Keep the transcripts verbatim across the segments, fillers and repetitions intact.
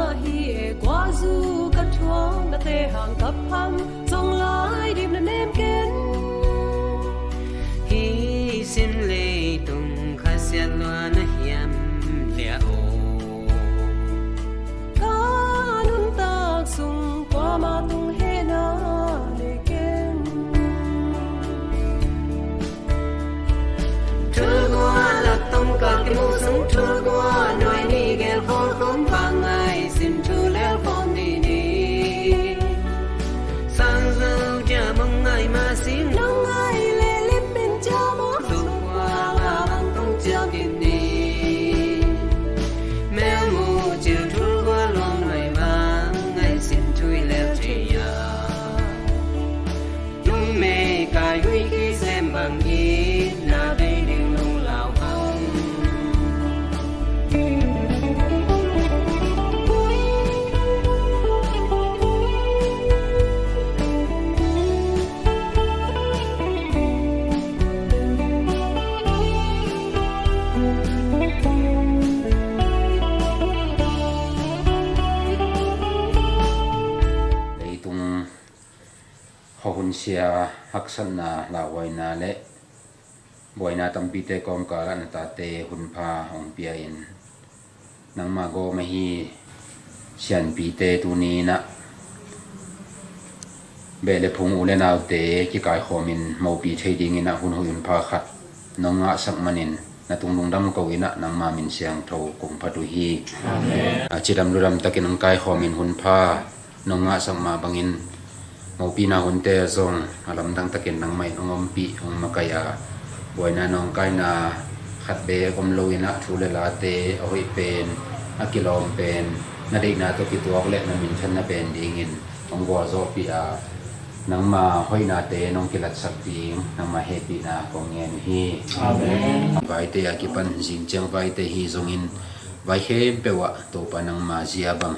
Hi e, guahzu ka thuak, na tehang ka phang, zong lai dim na nem ken. Hih sin leitung khasiat lua na hiam liah aw. Ka nuntak sung kuamah tung hehna nei ken. Thulgua lak tawmkal kimu sung, thulgua nuai nih gel khol khawm, vangngaih sin thu lel khawm ni ni. Sang zo dia mong ngai ma sing, nong ngai le lim min dia mong, lukua la bang tong dia kit ni. Mel mu cil thulgua luang nuai, vangngaih sin thu i lel thei a. Lungmei kai hui kisem bang, itna bei ding lunglau hang. Leitung khuahun sia haksatna lauhuaina le buaina tampite kawmkalah na tate hunpha hong pia-in, nangma gawm ahi sianpite tuni-in ah beh le phung, u le naute kikaikhawmin mopi thei dingin ah hun hoih hunpha khat nong ngahsak manin, na tung lungdam ko-in ah nangma min siangtho kong phat uh hi. Amen. A cidam ludam takin hong kaikhawmin hunpha nong ngahsak mah bangin, mopina hunte zong a lamdang takin nangmah in hong ompih, hong makaih a, buaina nawngkaina khat beek om loin ah thu le late a hoih pen, a kilawm pen, na deihna tawh kituak le na minthanna pen dingin hong gualzawhpih a, nangma hoihnate nong kilatsak ding nangma hehpihna kong ngen uh hi. Amen. Vaite a kipan zing ciang vaite hi zongin, vai khempeuh ah Topa nangma zia bang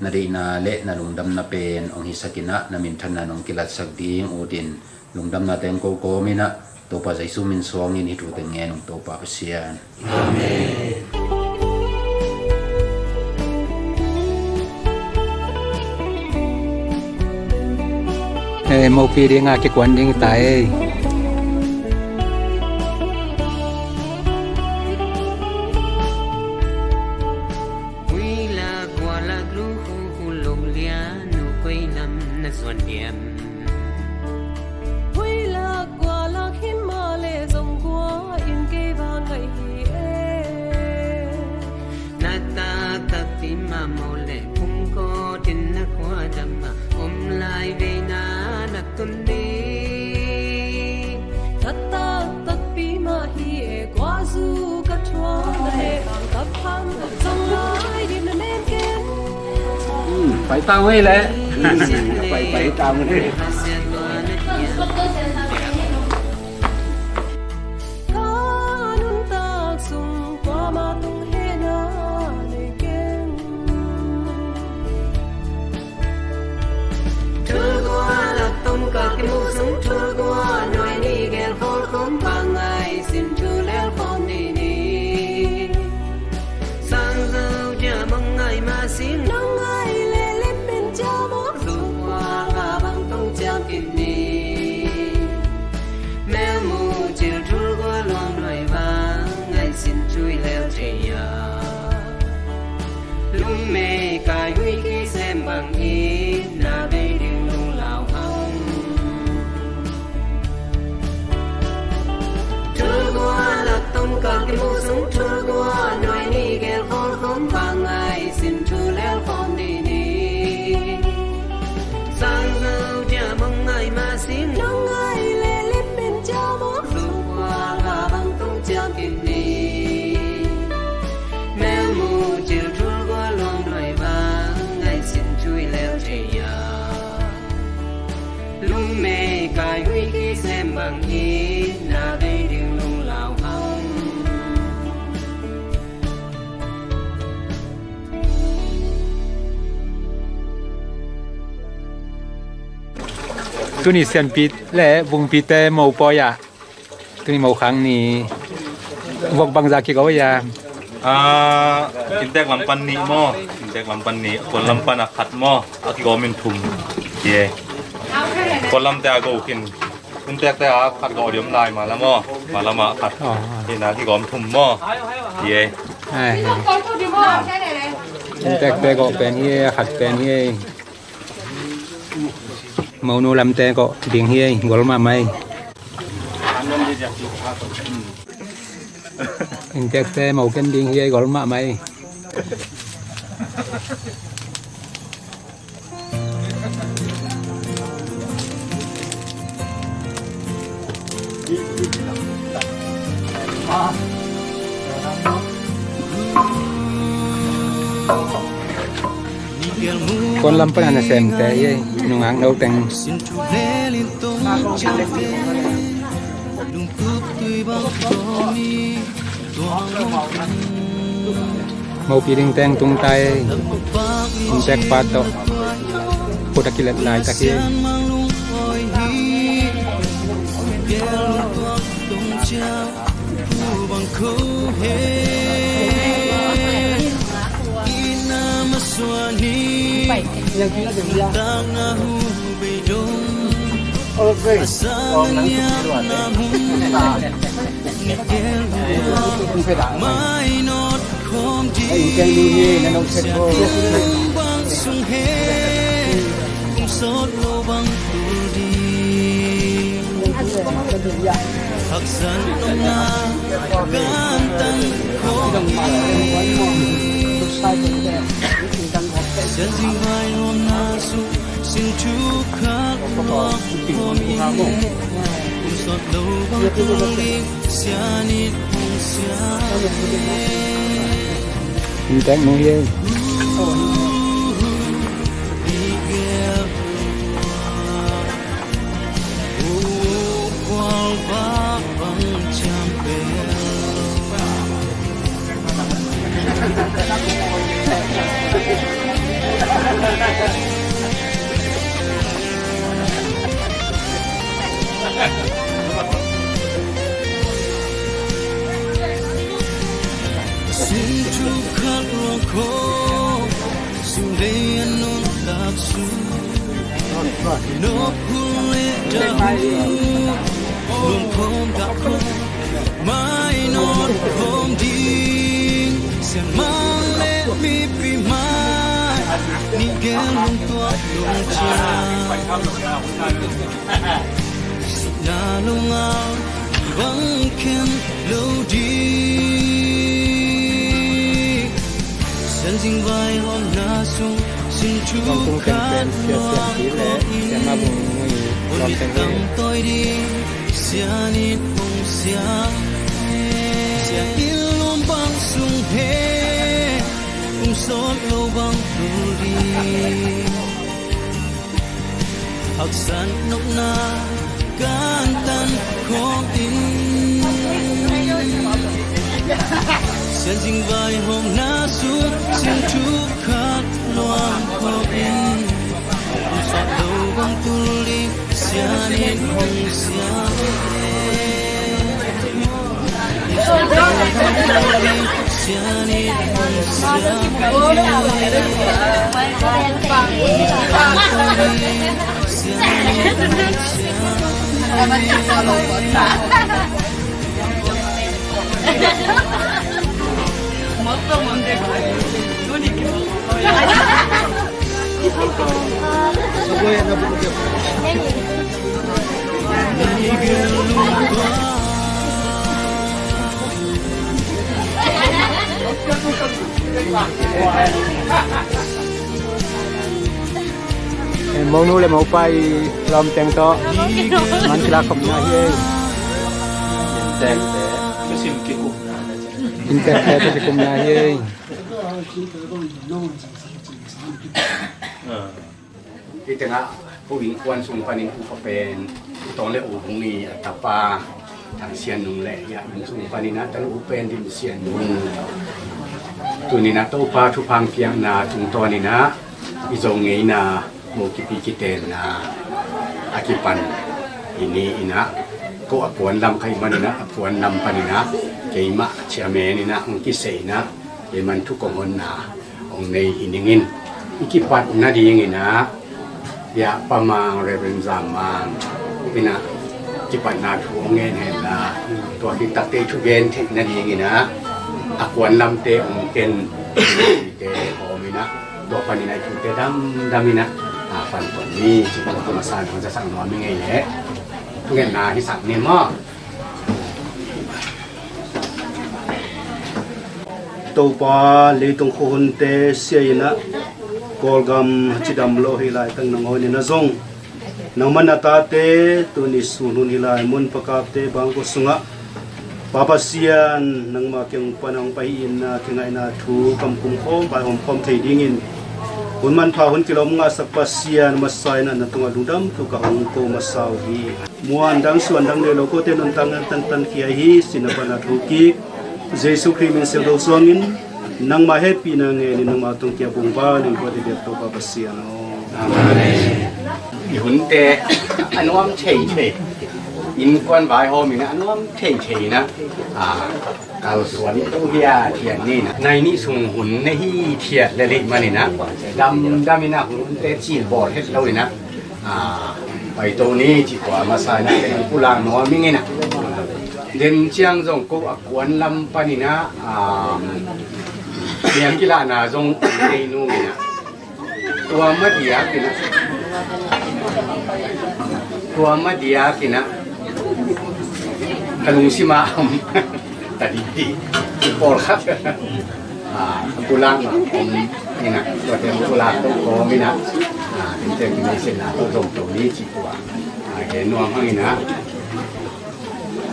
na deihna le na lungdamna pen hong hisak in ah, na minthanna nong kilatsak ding utin, lungdamnate hong ko kawmin ah, Topa Jesu min suangin hih thute ngen ung, Topa Pasian. Amen. Eh, mopi ding a kikuan ding ta ei. Huilak gualak lu hu hu lok lian uh, koi lam na zuan diam? Huilak gualak hi mah leh zong gua in kei va ngaih hi e. Na taktakpi mah mawh leh phungkawt in na khua dam mah, om lai vei na nak tun ding. Ka taktakpi mah hi e, guahzu ka thuak, na tehang ka phang, zong lai dim na nem ken. Hmm, pai tang ei leh. Pai, pai tang ei. Ka nuntak sung kuamah tung hehna nei ken. Thulgua lak tawmkal kimu sung, thulgua nuai nih gel khol khawm, vangngaih sin thu lel khawm ni ni. Sang zo dia mong ngai ma sing, nong ngai le lim min dia mong, lukua la bang tong ciang kit ni. Mel mu cil thulgua luang nuai, vangngaih sin thu i lel thei a. Lungmei kai hui kisem bang, itna bei ding lunglau hang. Thulgua lak tawmkal kimu sung, thulgua nuai nih gel khol khawm, vangngaih sin thu lel khawm ni ni. Sang zo dia mong ngai ma sing, nong ngai le lim min dia mong, lukua la bang tong ciang kit ni. Mel mu cil thulgua luang nuai, vangngaih sin thu i lel thei a. Lungmei kai hui kisem bang, itna bei ding lunglau hang. Tuni sianpi le vungpite mopawi ah, tuni mokhang ni, vok bangzah kiko a? Ah, inntek lam pan nih maw? Inntek lam pan nih, kuan lam pan a khat maw? A kigawm in thum. Ye. Kuan lamte a go khin. Inntekte a khat go diam lai, mala maw? Mala ma khat. Oh. Ina kigawm thum maw? Ye. Ai. Inntekte go pen ye, a khat pen ye. Monu lamte ko ding hi ei, gol mahmah ei. Inntekte mo ken ding hi ei, gol mahmah ei. Kuan lam pan a nasemte hi ei, nungak no teng. Mopi ding teng tung ta ei. Inntek pa tawh khut a kilet laitak hi. Inntek nu hi ei. Sing thu khat ruang khawng, sing vei a nuntak sung. Nop hun le dah hun, lum khawm gah khawm, mainawt khawm ding. Sianmang le mipi mai, nih gel lungtuak lungciang. Sihna lo ngal bang khen lo ding. Sianzing vaihawmna sung sin thu khat luang khawm in, hun mit tam tawi ding. Sian it hong siam, sian it lum bang sung he, hong sawt lo bang tul ding. Haksat nopna kantan khawm in, sianzing vaihawmna sung sin thu khat luang khawm in, hong sawt lo bang tul ding. Sian it hong siam. Eh, monu le mopa i lawmteng tawh man kilak khopna hi ei. Inntekte thusim kikumna. Inntekte thusim kikumna hi ei. Hih tengah ko innkuan sung panin upa pen U Tawng le U Bung i a tapa Thang Sian Nung le, hih a inn sung panin a tanu pen Dim Sian Nung. Tuninah Topa thupha hong piakna tungtawninah i Zo ngeina Mo Kipi kitenna a kipan i ni inah, ko a puan lam ka hih maninah a puan lam paninah Keimah chairman in ah hong kisei in ah, keiman thu kong honna hong nei hi ning in, i kipat nadingin ah, Biahpa Mang, Reverend Zam Mang in ah kipatna thu hong ngen hen la, tua khit takte i thugen theih nadingin ah a kuan lamte hong ken te hawm in ah, tua panin ah i thute damdam in ah, a, pan ton ni, ci tua ka masa in hong zasak nuam i ngei leh thungetna hisak ni maw? Topa, leitung khuahunte sia in ah, Kawlgam cidam lo hi laitak nangawn in ah zong, nangman na tate tuni sun hun hi lai mun Pakapte bangkua sungah, Pa Pasian, nangmah kiang pan hong pai in ah, kingaihna thu kam kum khawm, vaihawm khawm thei dingin hun manpha, hun kilawm ngahsak Pasian, masa in ah na tungah lungdam tuk a hong ko masa uh hi. Muan dang suan dang nei lo kote nuntakna tantan khia hi, sin a pan a thokik Jesu Khrih min siangtho suangin nangmah hehpihna ngenin nangmah tungkia bungval in kote biak Topa Pasian aw. Amen. I hunte a nuam thei thei, innkuan vaihawm in a nuam thei thei in ah, a, kalsuan tu hi a, thian ni in ah, nai nih sung hun na hi thiat lel ahih manin ah, damdam in ah hunte cilbawl het lo in ah, a, paito ni, ci tua masa in ah ken pulak nuam ing in ah. Den ciang zong ko a kuan lam panin ah, a, niam kilahna zong nei nung in ah, tua madiak in ah, tua madiak in ah ka lungsim ah om ta didi, pawlkhat, a, pulak nuam in ah, tuate pulak to kawm in ah, a, tinte kinei sin na to zong to ni, ci tua, a, gen nuam hang in ah.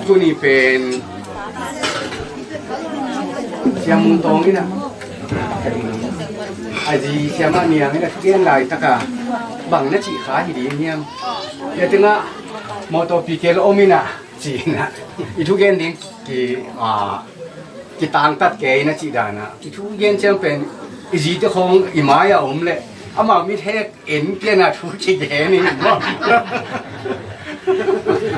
Tuni pen Siam Mung Tawng in ah, a zi Siam Ah Niang in ah thugen laitak a, bang na cih kha hi ding hiam? Tua teng ah mawtawpi kel om in ah, ci in ah, i thugen ding ki, a, kitangtat kei in ah, cih dan ah, i thugen ciang pen i zite khawng i mai a om leh amau mit hek en pian a thu kigen in maw?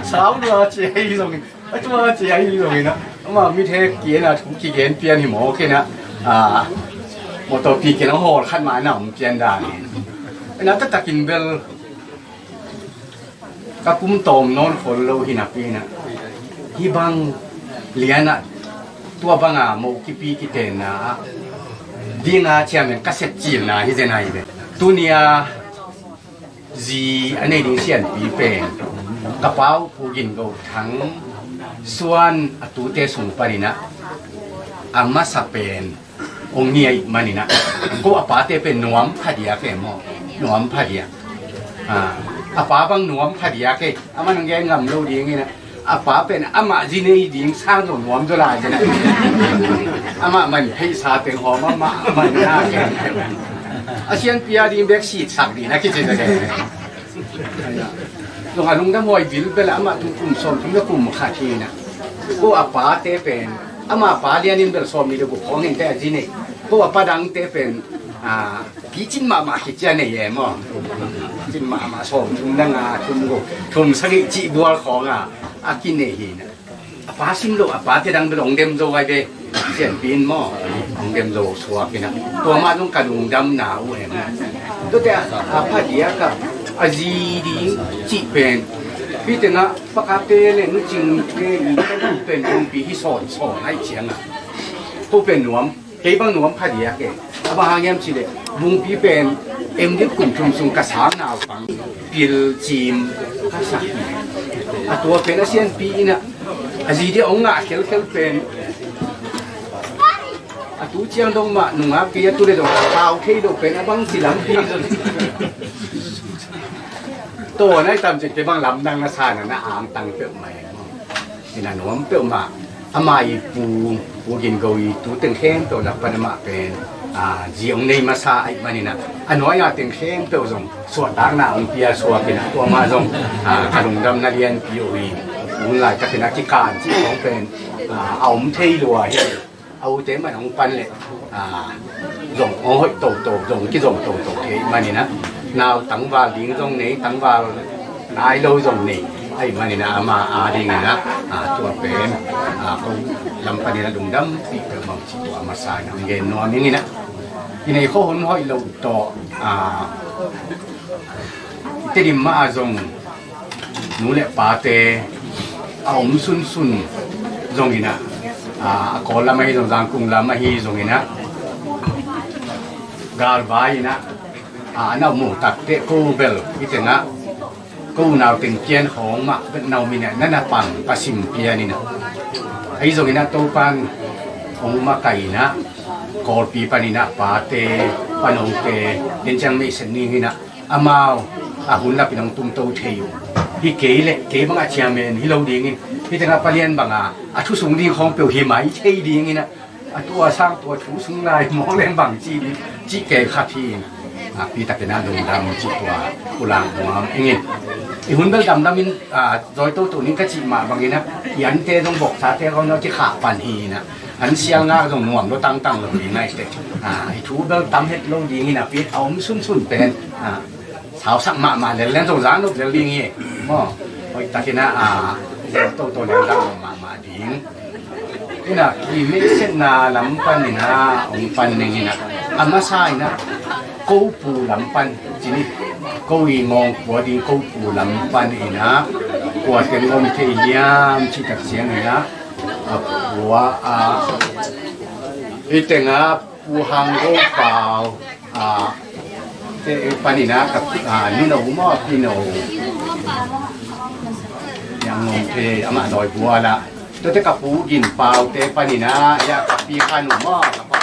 Sau lua ci ahi zongin, a tua ci ahi zongin ah, amau mit hek ki en a thu kigen pian hi mawk in ah, a, mawtawpi kel a hawl khat mah na om pian dan in. Ena taktakin bel ka kum tawm nawn khol lo hi napi in ah, hih bang lian ah tua banga mo kipi kitenna ah dinga ciamen ka set cilna hi zen ahi ve. Tuni a zi a nei ding sianpi pen ka pau Pu Gin Go Thang Suan a tute sung panin ah a masa pen hong ni ahih manin ah, ko a pate pen nuam phadiak e maw, nuam phadiak. A, a pa bang nuam phadiak e, amah nang gen ngam lo ding in ah, a pa pen amah zi nei ding sang zong nuam zaw lai zen ah. Amah man pheisa teng hawm, amah man na gen. A sianpi a ding bek sitsak ding na kici zaw zen. Zong a lungdam huai bilbel ah amah tung kum sawmthum le kum khat hi in ah, ko a pate pen, ama pa lianin bel sawmnih le guk khawng hi inteh a zi nei. Ko a pa dangte pen, a, picin mahmah khit ciang nei e maw? Picin mahmah, sawmthum le nga, thum guk, thum sagih cih bual khawng a, a kinei hi in ah. A pa sim lo, a pate dang bel hong dem zo ai ve. Sianpi in maw, hong dem zo suak in ah, tua mah zong ka lungdamna uh e maw. Tuate a, a phadiak a, a zi ding cih pen, hih teng ah Pakapte le Nu Cingte i pen bumpi hi sawnsawn ahih ciang ah, ko pen nuam, kei bang nuam phadiak e. A bang hang hiam cih leh bumpi pen M.Div kum thum sung ka sang naupang pil cim ka sak hi. A tua pen a sianpi in ah, a zi dia hong ngah khelkhel pen, a tu ciang dong mah nungak kei a tu le dong a pau thei lo pen a bang ci lampi zong. Tua nai tam cin kei bang lamdang na sa na na angtang peuhmah e maw. Ina nuam peuhmah. Ama i pu, Pu Gin Go i tu teng khempeuh lak pan amah pen, a, zi hong nei masa ahih manin ah, a nuai-a teng khempeuh zong suahtakna hong pia suak in ah, tua mah zong, a, ka lungdamna lianpi uh hi. Hun laitakin a kikan cih khawng pen, a, a om thei lua hi. A ute man hong pan leh, a, zong hong hoih toto, zong kizom toto thei manin ah, nau tangval ding zong nei, tangval nai lo zong nei. Ahih manin ah ama adingin ah, ah, tua pen, ah, ko lam panin ah lungdam cih peuhmah cih tua a masa in ah hong gen nuam ing in ah. I neih khawh hun hoih loh tawh, ah, Tedim mah ah zong nu le pate a om sunsun zongin ah, ah, a Kawl lam ahi zong, Zangkung lam ahi zongin ah, galvai in ah, ah, a na muh takteh ko bel hih tengah ko unau teng pian khawng mah bek na om in ah, na na pang ka sim pian in ah. Ahi zongin ah Topan hong makaih in ah, Kawlpi panin ah pate, panote, den ciang meihset ning in ah, amau a hun lapin hong tungto thei uh. Hi kei leh kei bang a chairman hi lo dingin, hih tengah Pa Lian bang a, a thu sung ding khawng peuh hi mai thei dingin ah, a tua sang tua thu sung lai mawk leng bang ci ding, cih kei khat hi in, a, pi takin ah lungdam cih tua pulak nuam ing in. I hun bel damdam in, a, zawi toto ning ka cih mah bangin ah, i ante zong voksa te khawng na kikhah pan hi in ah, an sial ngak zong nuam lo tangtang lo ding a, i te, a, i thu bel tam het lo ding in ah, pi a om sunsun pen, a, sausak mahmah lel leng zong zang nop lel ding hi. Maw, hoih takin ah, a, toto lel zang nop mahmah ding. In ah, i meihsetna lam panin ah hong pan ning in ah, a masa in ah, ko pu lam pan, ci ni, ko i ngawng khua ding ko pu lam pan in ah, kua teng om thei hiam cih tak ciangin ah, a khua ah, hih tengah Pu Hang Go Pau, a, te panin ah ka, a, nuno maw, pino. Yang ngom te amah dawi bua la. Tua te ka Pu Gin Pau te panin ah, ya ka pi Khan U maw, ka pa.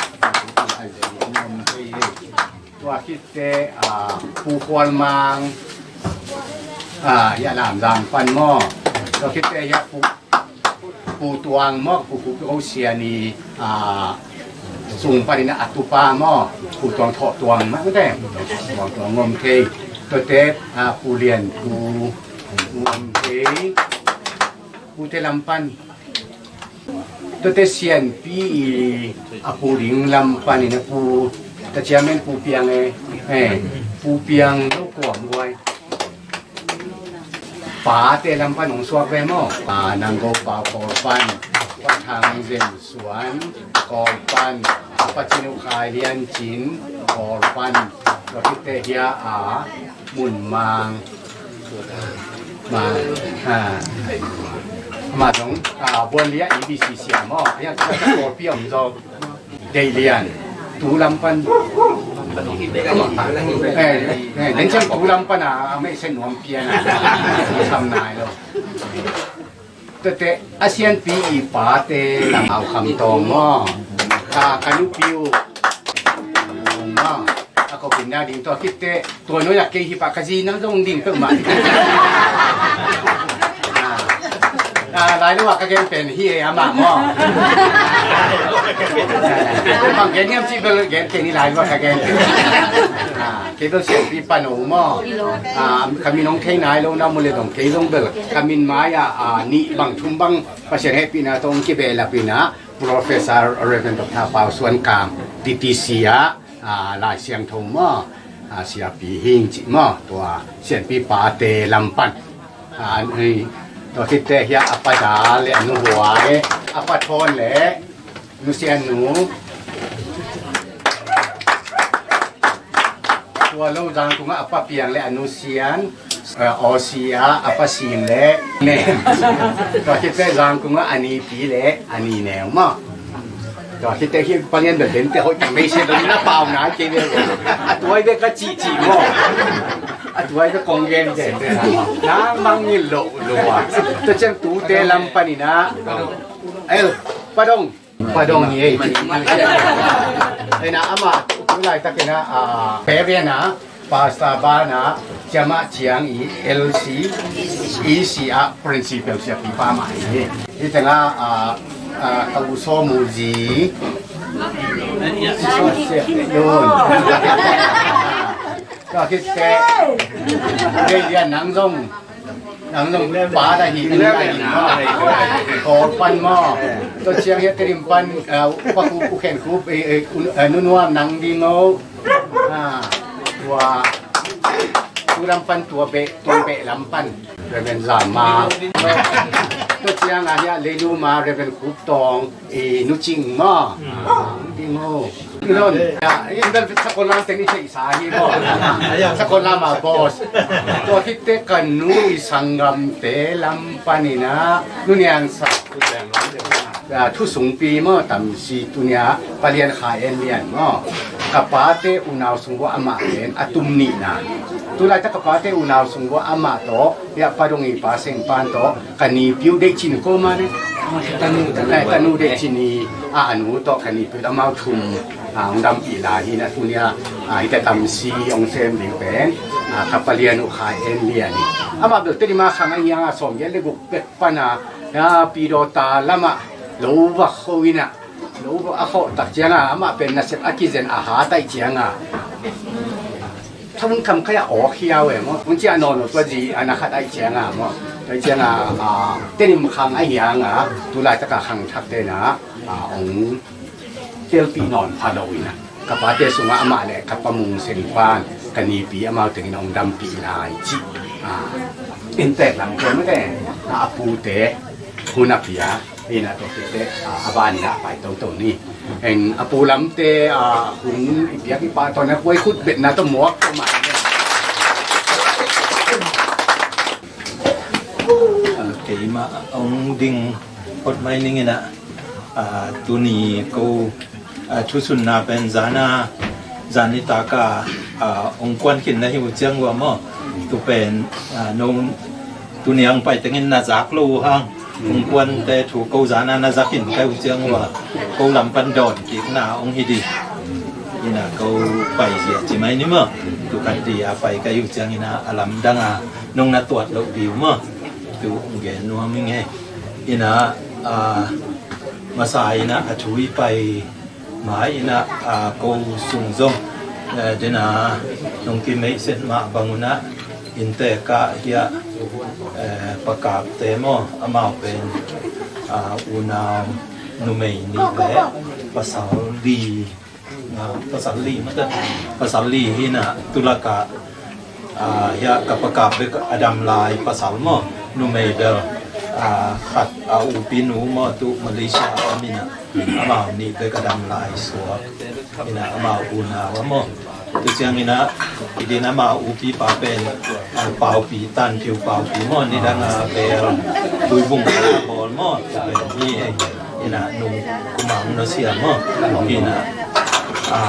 Tua khit te, a, Pu Khual Mang, a, ya Lam Zang pan maw. Tua khit te ya Pu Pu Tuang maw, Pu Khup Ko Sian i, a, sung panin ah a tupa maw, Pu Tuang Thawh Tuang maw, mate. Tuang Tuang ngom thei. Tua te, a, Pu Lian Pu, Pu ngom thei. Pu te lam pan. Tua te Sianpi i a pu ding lam panin ah Pu, ta chairman Pu Piang e, e, Pu Piang Lo Kuam Guai. Pate lam pan hong suak ve maw. Pa Nang Go Pau Kawl pan, Pa Thang Zen Suan Kawl pan, Pa Cin U Khai Lian Cin Kawl pan, tua khit te hia a Mun Mang, ma, a, ma zong, a, Buan Lia E B C siam maw. Hia Kawlpi om zong. Dei Lian, tu lam pan. Eh, eh, den ciang tu lam pan a, a meihset nuam pian a, sam nai lo. Tete, a Sianpi i pate lam au kham tawng maw. Ka, ka nupi uh. Maw, a ko pin na ding tua khit te. Tua nuai-ah kei hi pah ka zi nang zong ding peuhmah. Ah, ah, lai lo ah ka gen pen hi e, amah maw. Ah, bang gen hiam cih bel gen kei ni lai lo ah ka gen pen. Ah, kei bel Sianpi pan o maw. Ah, ka min hong thei nai lo na mu le dong kei zong bel ka min mai-ah, ah, nih bang thum bang Pasian hehpihna tawh hong kibehlap in ah Professor Reverend Doctor Pau Suan Kam T T C ah, ah, Lai Siangtho maw, ah, Siapi Hing cih maw, tua Sianpi pate lam pan. Ah, tua khit teh hiah a Pa Dal le a Nu Huai, a Pa Thawn le Nu Sian Nu. Tua lo Zangkung ah a Pa Piang le a Nu Sian, eh, Aussie ah a Pa Sin le Ne. Tua khit teh Zangkung ah a Nipi le a Ni Neu maw. Tua khit teh hi Pa Lian bel den teh hoih tak mei se dong na pau nai kei ve. A tuai ve ka cih cih maw. A tuai ve kong gen teh. Nang mang ngil lo lo ah. Tua ciang tute lam panin ah. Ai, Pa Dong. Pa Dong hi ei. Ei na amah tu laitakin ah, ah, Parian ah, Pastor Ban ah, ciamah ciang i L C, E C ah, Principal siapi pa mah hi. Hi tengah, ah, ah, ka u Saw Mu Zi. Saw Siak Lun. Ka khit teh. Dei Lian nang zong. Nang zong pa da hi, nang da hi maw. Kawl pan maw. Tua ciang hiah Tedim pan, ah, Pa Khup, U Khen Khup, eh, eh, un, eh, Nu Nuam nang ding o. Ah, tua. Lam pan tua beh, tua beh lam pan. Reverend Zama. Tua ciang a hiah Leilu ma Reverend Kup Tawng, i Nu Cing maw. Ding maw. Nun, ya, in bel Sakol lam teng i theihsa hi maw. Sakol lam a boss. Tua khit teh ka nu i sanggamte lam panin ah, Nu Niang Sa. Ya, thusungpi maw, Tamsi, tuni-a Pa Lian Khai En Lian maw. Ka pate unau sung uah amah pen a tum nihna. Tulaitak ka pate unau sung uah amah tawh, ya, Pa Dong i pa Seng Pan tawh, ka nipi uh Deih Cin ko mah ne. Tanu, tanu. Eh, tanu Deih Cin i, a, a nu tawh ka nipi uh amau thum, a, hong dampih lai hi na tuni-a, a, hita Tamsi hong sem ding pen, a, ka Pa Lian uh Khai En Lian hi. Amah bel Tedim a khang a hiang a sawm giat le guk pek pan a, ya, Pidawta lamah lo va kho in ah, lo va a khawh tak ciangah, amah pen nasep a kizen a hat ahih ciangah, thamun kam kai a awk hiau e maw. Hong ciah nawn lo tua zi a na khat ahih ciangah maw. Tua ahih ciangah, a, Tedim khang a hiangah, tulaitak a khangthakte in ah, a, hong telpih nawn pha lo in ah, ka pate sungah amah le ka Pa Mung Seng Pan, ka nipi amau tengin hong dampih lai cih, a, inntek lam te mate, a, a pute hun a pia in ah, tua khit teh, a, a ban in ah pai toto ni. Heng a pu lamte, a, hun i piak i pah tawh na kuai khut betna tawh muak tawh mah. Keimah hong ding phot mai ning in ah, a, tuni ko, a, thusunna pen zan a, zan nitak a, a, hong kuan khin na hi uh ciang uah maw. Tu pen, a, no, tuni hong pai tengin na zak lo uh hang. Hong kuante thu ko zan a na zak in kai uh ciang uah, ko lam pan dawn kikna hong hi ding. In ah ko pai zia ci mai ni maw. Tu khat di a pai kai uh ciang in ah a lamdang a nong na tuat loh ding uh maw. Tu hong gen nuam ing e. In ah, a, masa in ah a thu i pai mai in ah, a, ko sung zong, eh, den a nong kimeihset mah bang un ah, inntek ah hiah, eh, Pa Kap te maw, amau pen, a, unau numei nih le pasal li, a, pasal li mate, pasal li hi in ah, tulak ah, a, hiah ka Pa Kap bek a dam lai pasal maw, numei bel, a, khat a upi nu maw, tu Malaysia a om in ah, amau nih bek a dam lai suak in ah, amau unau a maw. Tu ciang in ah, i din amau upi pa pen, a, Paupi, Tan Phiu Paupi maw, nidang a bel Tuibung a bawl maw, tu pen hi e. In ah nung kumang nusia maw. In ah, a,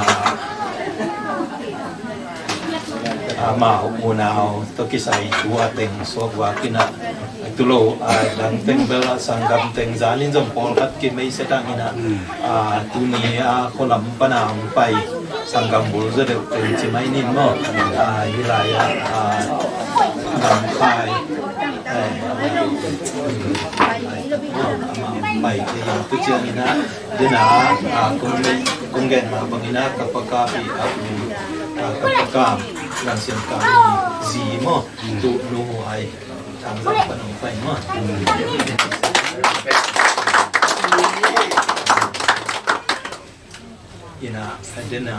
amau unau tawh kisai thu a teng suak vak in ah, tu lo, a, dang teng bel a sanggam teng zan in zong pawlkhat kimeihset ang in ah, a, tuni a khualam pan a hong pai sanggam bul zaw deuh teng ci mai ning maw. A, hih lai ah, a, Lam Khai, eh, amau hong pai thei in tu ciang in ah, den a, a, kong gen mah bang in ah, ka Pa Kap i a, a, ka Pa Kam, Lam Siam Kam zi maw, tu nu ai, Thang Zang pan hong pai maw. In ah, a den a,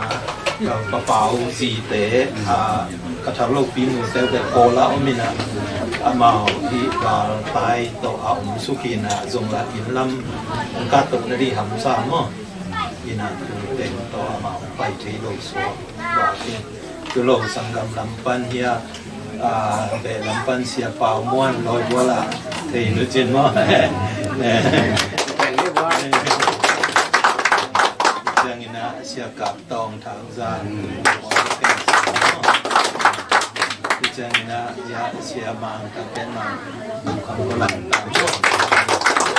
ka Pa Pau zite, a, ka thar lopi nute bel Kawl ah om in ah, amau hih gal tai tawh a om suk in ah, zong la inn lam hong kat toh na ding hamsa maw. In ah, tu teng tawh amau pai thei lo suak. Tu lo sanggam lam pan hiah, a, beh lam pan Sia Pau Muan Lawi Bual ah thei nu cin maw. Ciang in ah Sia Kap Tawng Thang Zan. Ciang in ah, ya, Sia Mang Kap Ken Mang. Kam ko lang tam.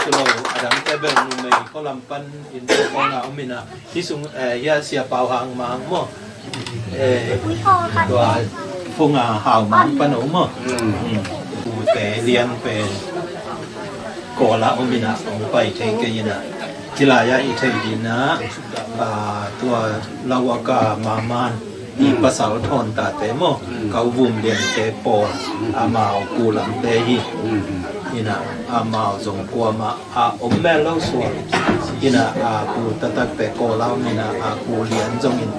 Tu lo, a dang te bel numei ko lam pan in ko na om in ah. Hih sung, eh, hiah Sia Pau Hang Mang maw. Eh, tua Fung a Hau Mang pan om maw. Mm. Pute lian pen Kawl ah om in ah, hong pai thei kei in ah. Hih lai ah i theih ding in ah, ah, tua Lawaka Maman i pasal thawn tate maw. Kau Vum Lian te pawl, amau pu lamte hi. In ah, amau zong kuamah a om mel lo suak. In ah, a pu taktakte Kawl ah om in ah, a pu lian zong in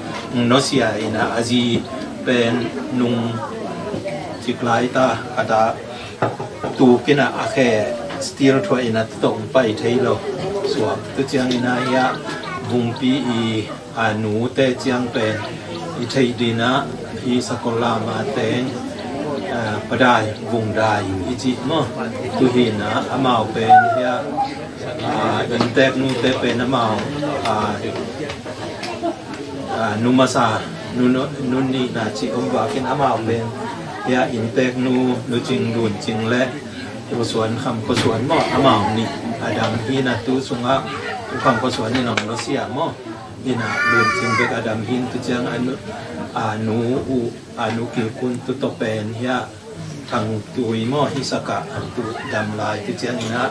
nusia in ah, a zi pen nung Ciklai ta khat ah tukin ah a khe steel thuah in a tutong pai thei lo suak. Tu ciangin ah hiah Vungpi i a nute ciang pen i theih dinah hi Sakol Lama teng, a, Padai Vungdai i cih maw? Tuhin ah amau pen hiah, a, inntek nute pen amau, a, a, nu masa, nu, nu, nu nihna cih om vakin amau pen hiah inntek nu, Nu Cing, Lun Cing le U Suan, Kham Khua Suan maw? Amau nih a dam hi na. Tu sungah U Kham Khua Suan in hong nusia maw? Hi na, Lun Cing bek a dam hi. Tu ciang a nu, a nu, u, a nu Kil Kun tu tawh pen hiah Thang Tui maw, hi sakah tu dam lai. Tu ciangin ah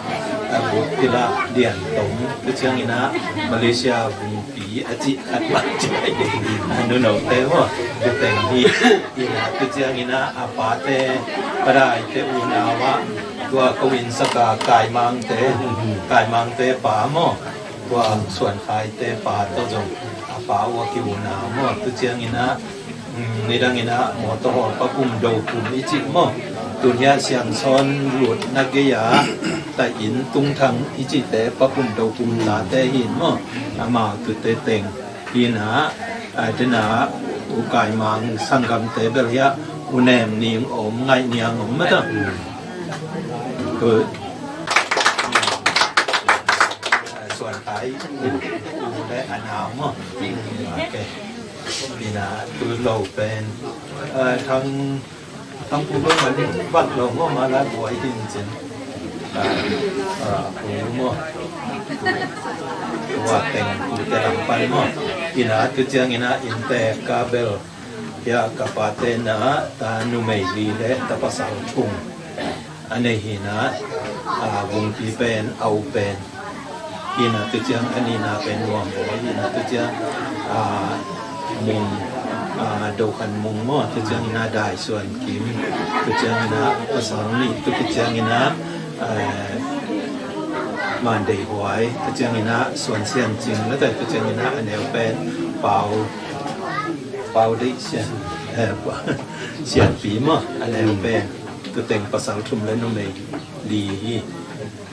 a guk kila Dian Tong. Tu ciangin ah Malaysia Vungpi a cih khat mah ci a, nu note maw? Tu teng hi. Hi na, tu ciangin ah a pate, Padai te unau ah tua ko inn saka Kaimang te, Kaimang te pa maw? Tua Suan Khai te pa tawh zong a pa uh a ki unau maw? Tu ciangin ah, um, nidangin ah mawtaw hawl Pa Pum Do Pum i cih maw? Tun hiah Siangsawn lutna gei-a ta inn Tungthang i cihte, Pa Pum Do Pum tate hi maw? Amau tute teng hi na. A, dena U Kaimang sanggamte bel hiah U Nem Ning om, Ngaih Niang om mata. Suan Khai u, u le a nau maw? Ok. Hi na, tu lo pen, a, Thang, Thang Pu bang man vat lo maw, ma la buai hin cin. A, a, pu maw? Tua teng tute lam pan maw? Hi na, tu ciangin ah inntek ka bel hiah ka pate na ta numei li le ta pasal thum a nei hi na. A, Vungpi pen, a u pen hi na. Tu ciang a nihna pen Nuam Bawi hi na. Tu ciang, a, Mung, a, Do Khan Mung maw? Tu ciangin ah Dai Suan Kim. Tu ciangin ah pasal nih. Tu ciangin ah, a, Man Dei Huai. Tu ciangin ah Suan Sian Cing. Na tai, tu ciangin ah a neu pen Pau, Pau Dei Sian, eh, Sian Pi maw? A neu pen. Tu teng pasal thum le numei li hi.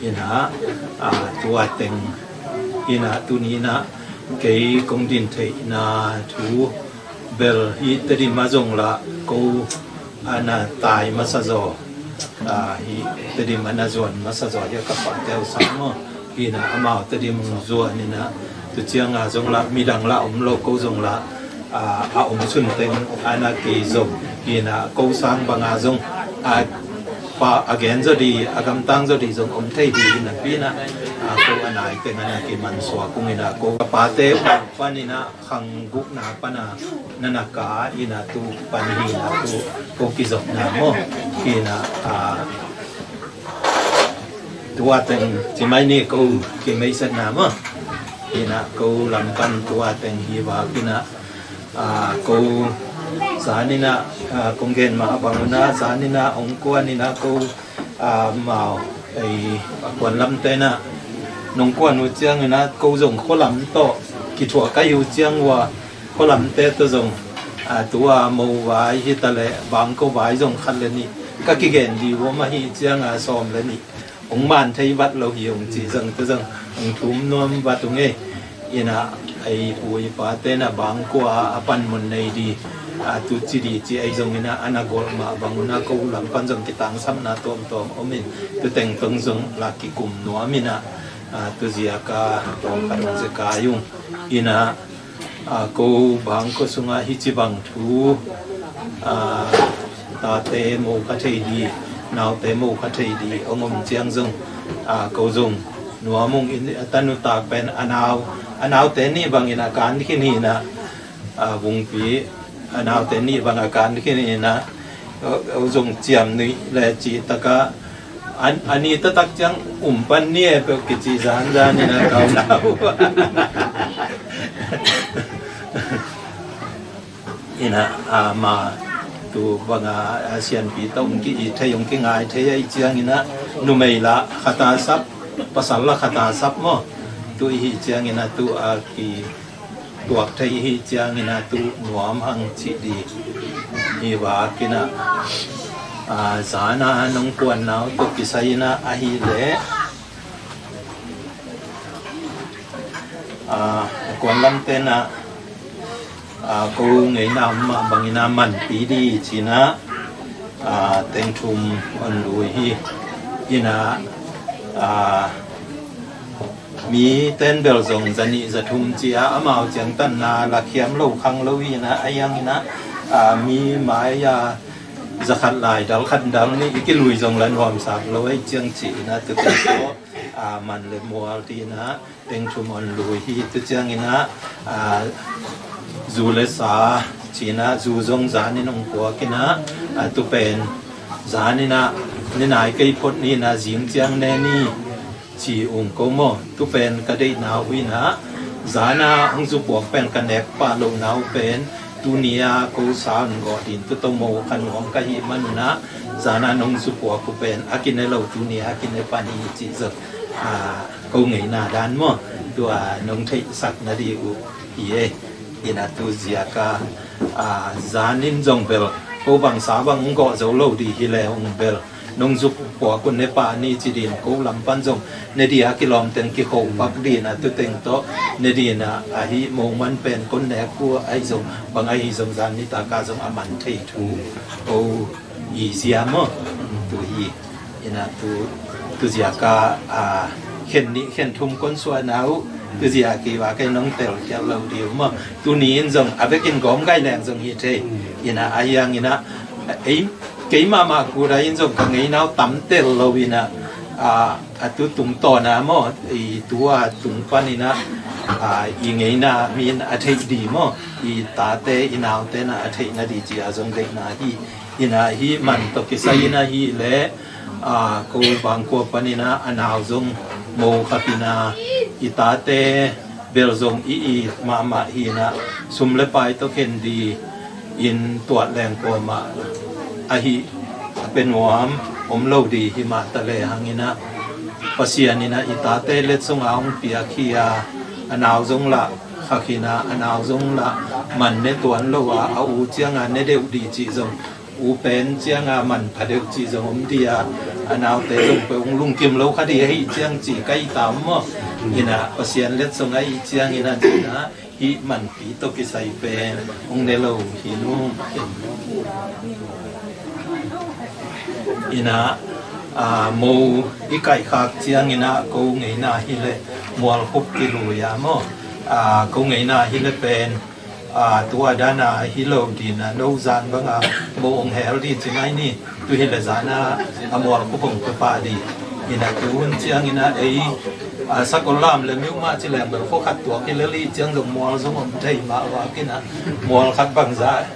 Hi na, a, tua teng hi na. Tuni na kei kong din theihna thu bel hi Tedim a zong lah ko a na tai masa zaw, a, hi Tedim a na zuan masa zaw hi a ka pate uh sang maw? Hi na, amau Tedim zuan hi na. Tu ciang a zong lah midang lah om lo, ko zong lah, a, a om sun teng a na kei zong hi na. Ko sang banga zong a, pa a gen zaw di, a gamtang zaw di zong om thei di hi na. Pi na, a, ko a nai teng a na kei mansuak ung hi na. Ko a pate uh pan hi na, khang gukna pana na na ka hi na. Tu pan hi na, tu ko kizopna maw? Hi na, a, tua teng ci mai ni, ko kimeisatna maw? Hi na, ko lam pan tua teng hi vak hi na. A, ko zan hi na, a, kong gen mah bang uh na, zan hi na hong kuan hi na, ko, a, mau, ei, a kuan lamte na nong kuan uh ciangin ah ko zong khualam tawh kithuah ka hi uh ciang uh a, khualamte tawh zong, a, tua mo vai hi ta leh bangko vai zong khat le nih ka kigen di uh om ahi ciang a, sawm le nih hong man thei vat lo hi hong ci zong, tu zong hong thum nuam vat ung ei. Hi na, ei pu i pate na bangkua a panmun nei di, a, tu ci di ci ei zongin ah a na golh mah bang un ah ko lam pan zong kitangsapna tuamtuam om in, tu teng tong zong lah kikum nuam hi na, a, tu ziak a tawm khat hong zekai ung. Hi na, a, ko bangkua sungah hi ci bang thu, a, tate mo kha thei di, naute mo kha thei di hong om ciang zong, a, ko zong nuam ung in, a, tanu tak pen a nau, a naute nih bangin a kan khin hi na, a, Vungpi a naute nih bang a kan khin hi na, a, a zong ciam nuih le cih takah, a, a ni taktak ciang um pan ni e peuh kici zanzan hi na, kau nau. Hi na, a, ma tu banga, a, sianpi tawh hong ki-it thei, hong kingai thei ahih ciangin ah numei lah khat a sap, pasal lah khat a sap maw? Tu i hih ciangin ah tu a kituak thei i hih ciangin ah tu nuam hang cih di hi vak hi na. A, zana nong kuanna uh tawh kisai inah ahih leh, a, kuan lamte inah, a, ko ngeina mah bangin ah manpih dih ci inah, a, teng thum hong lui hi. Inah, a, mi ten bel zong za nih za thum ci-a amau ciangtanna lakhiam lo khang lo hi inah, a hiang inah, a, mi mai-a za khat lai dal khat dal nih i kilui zong la nuamsak lo ahih ciang ci inah, tute tawh, a, man le mual dih inah teng thum hong lui hi. Tu ciang inah, a, zu le sa ci inah, zu zong zanin hong puak inah, a, tu pen zanin ah ne nai kei phot ni inah, zing ciang ne ni ci ung ko maw. Tu pen ka deihna uh inah, zana hong zu puak pen ka nek pah lohna uh pen, tuni-a ko sa hong gawh ding tu tawh mo kha nuam ka hih man inah, zana nong zu puak uh pen a kine lo, tuni-a a kine pan hi ci zong, a, ko ngeina dan maw. Tua nong theihsak nading uh hi ei. Inah tu ziak a, a, zanin zong bel ko bang sa bang hong gawh zo lo dih hi leh hong bel, nong zu puak un ne pah ni ci ding, ko lam pan zong ne dih a kilawm teng kikho pak ding inah, tu teng tawh ne ding inah, ahi mo man pen kon nek uh ahi zong, bang ahi zong zan nitak a zong a man thei thu ko hi zia maw. Tu hi inah tu, tu ziak a, a, khen nih khen thum kon suahna uh, tu ziak a kei va kei nong tel khial lo dih uh maw. Tuni in zong a vekin gawm gai leng zong hi thei. Inah a hiang inah, ei, kei mahmah kut a in zong ka ngeina uh tam tel lo inah, a, a tu tungtawn a maw, i tu a tung pan inah, a, i ngeina mi in a theih dih maw, i tate i naute inah a theih nading ci a zong deihna hi. Inah hih man tawh kisai inah ahih leh, a, ko bangkua pan inah a nau zong mo kha inah, i tate bel zong i it mahmah hi inah, sum le pai tawh khen ding in tuat leng kuamah ahi a pia nuam om lo ding hi mah ta lehang inah, Pasian inah i tate letsong a hong piak hi a, a nau zong lah kha inah, a nau zong lah man ne tuan lo a, a u ciang a ne deuh ding cih zong, u pen ciang a man pha deuh cih zong om ding a, a naute zong pen hong lungkim lo kha ding ahih ciang ci ka hih ta maw. Inah Pasian letsong ahih ciang inah, ci inah hih manpih tawh kisai pen hong ne lo hi ung. Inah, a, mo i kaihkhak ciang inah ko ngeina hi leh mualkhup kilui a maw. A, ko ngeina hi leh pen, a, tu a dan a hi lo ding inah, no zan bang a mo hong hel ding ci mai ni. Tu hi leh zana a mualkhup hong pia pah ding. Inah tu hun ciang inah ei, a, sakol lam le miuh mah ci leng bel khua khat tuak hi lel ahih ciang zong mual zong om thei mah vak inah, mual khat bang zah,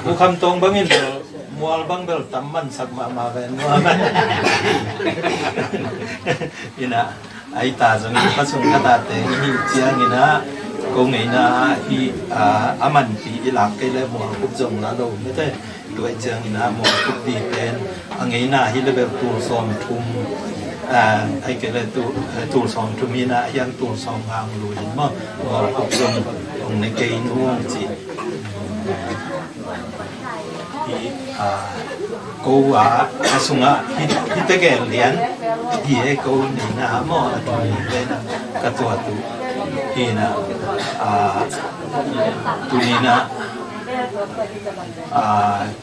U Kham Tawng bangin bel mual bang bel tam mansak mahmah ven mual. Inah ahi ta zong in kha sung khat a teng i hih ciang inah, ko ngeina hi, a, a manpih i lak kei leh mualkhup zong la lo mete. Tua ahih ciang inah mualkhup ding pen a ngeina hi leh bel tul sawm thum, a, ahih kei leh tu, tul sawm thum inah, a hiang tul sawm nga hong lui in maw, mualkhup zong hong ne kei nung ci. Hi, a, ko a, a sungah hi, hi tegel lian hi e, ko ngeina maw, a tuni pen ka tuat uh hi inah, a, tuni inah, a,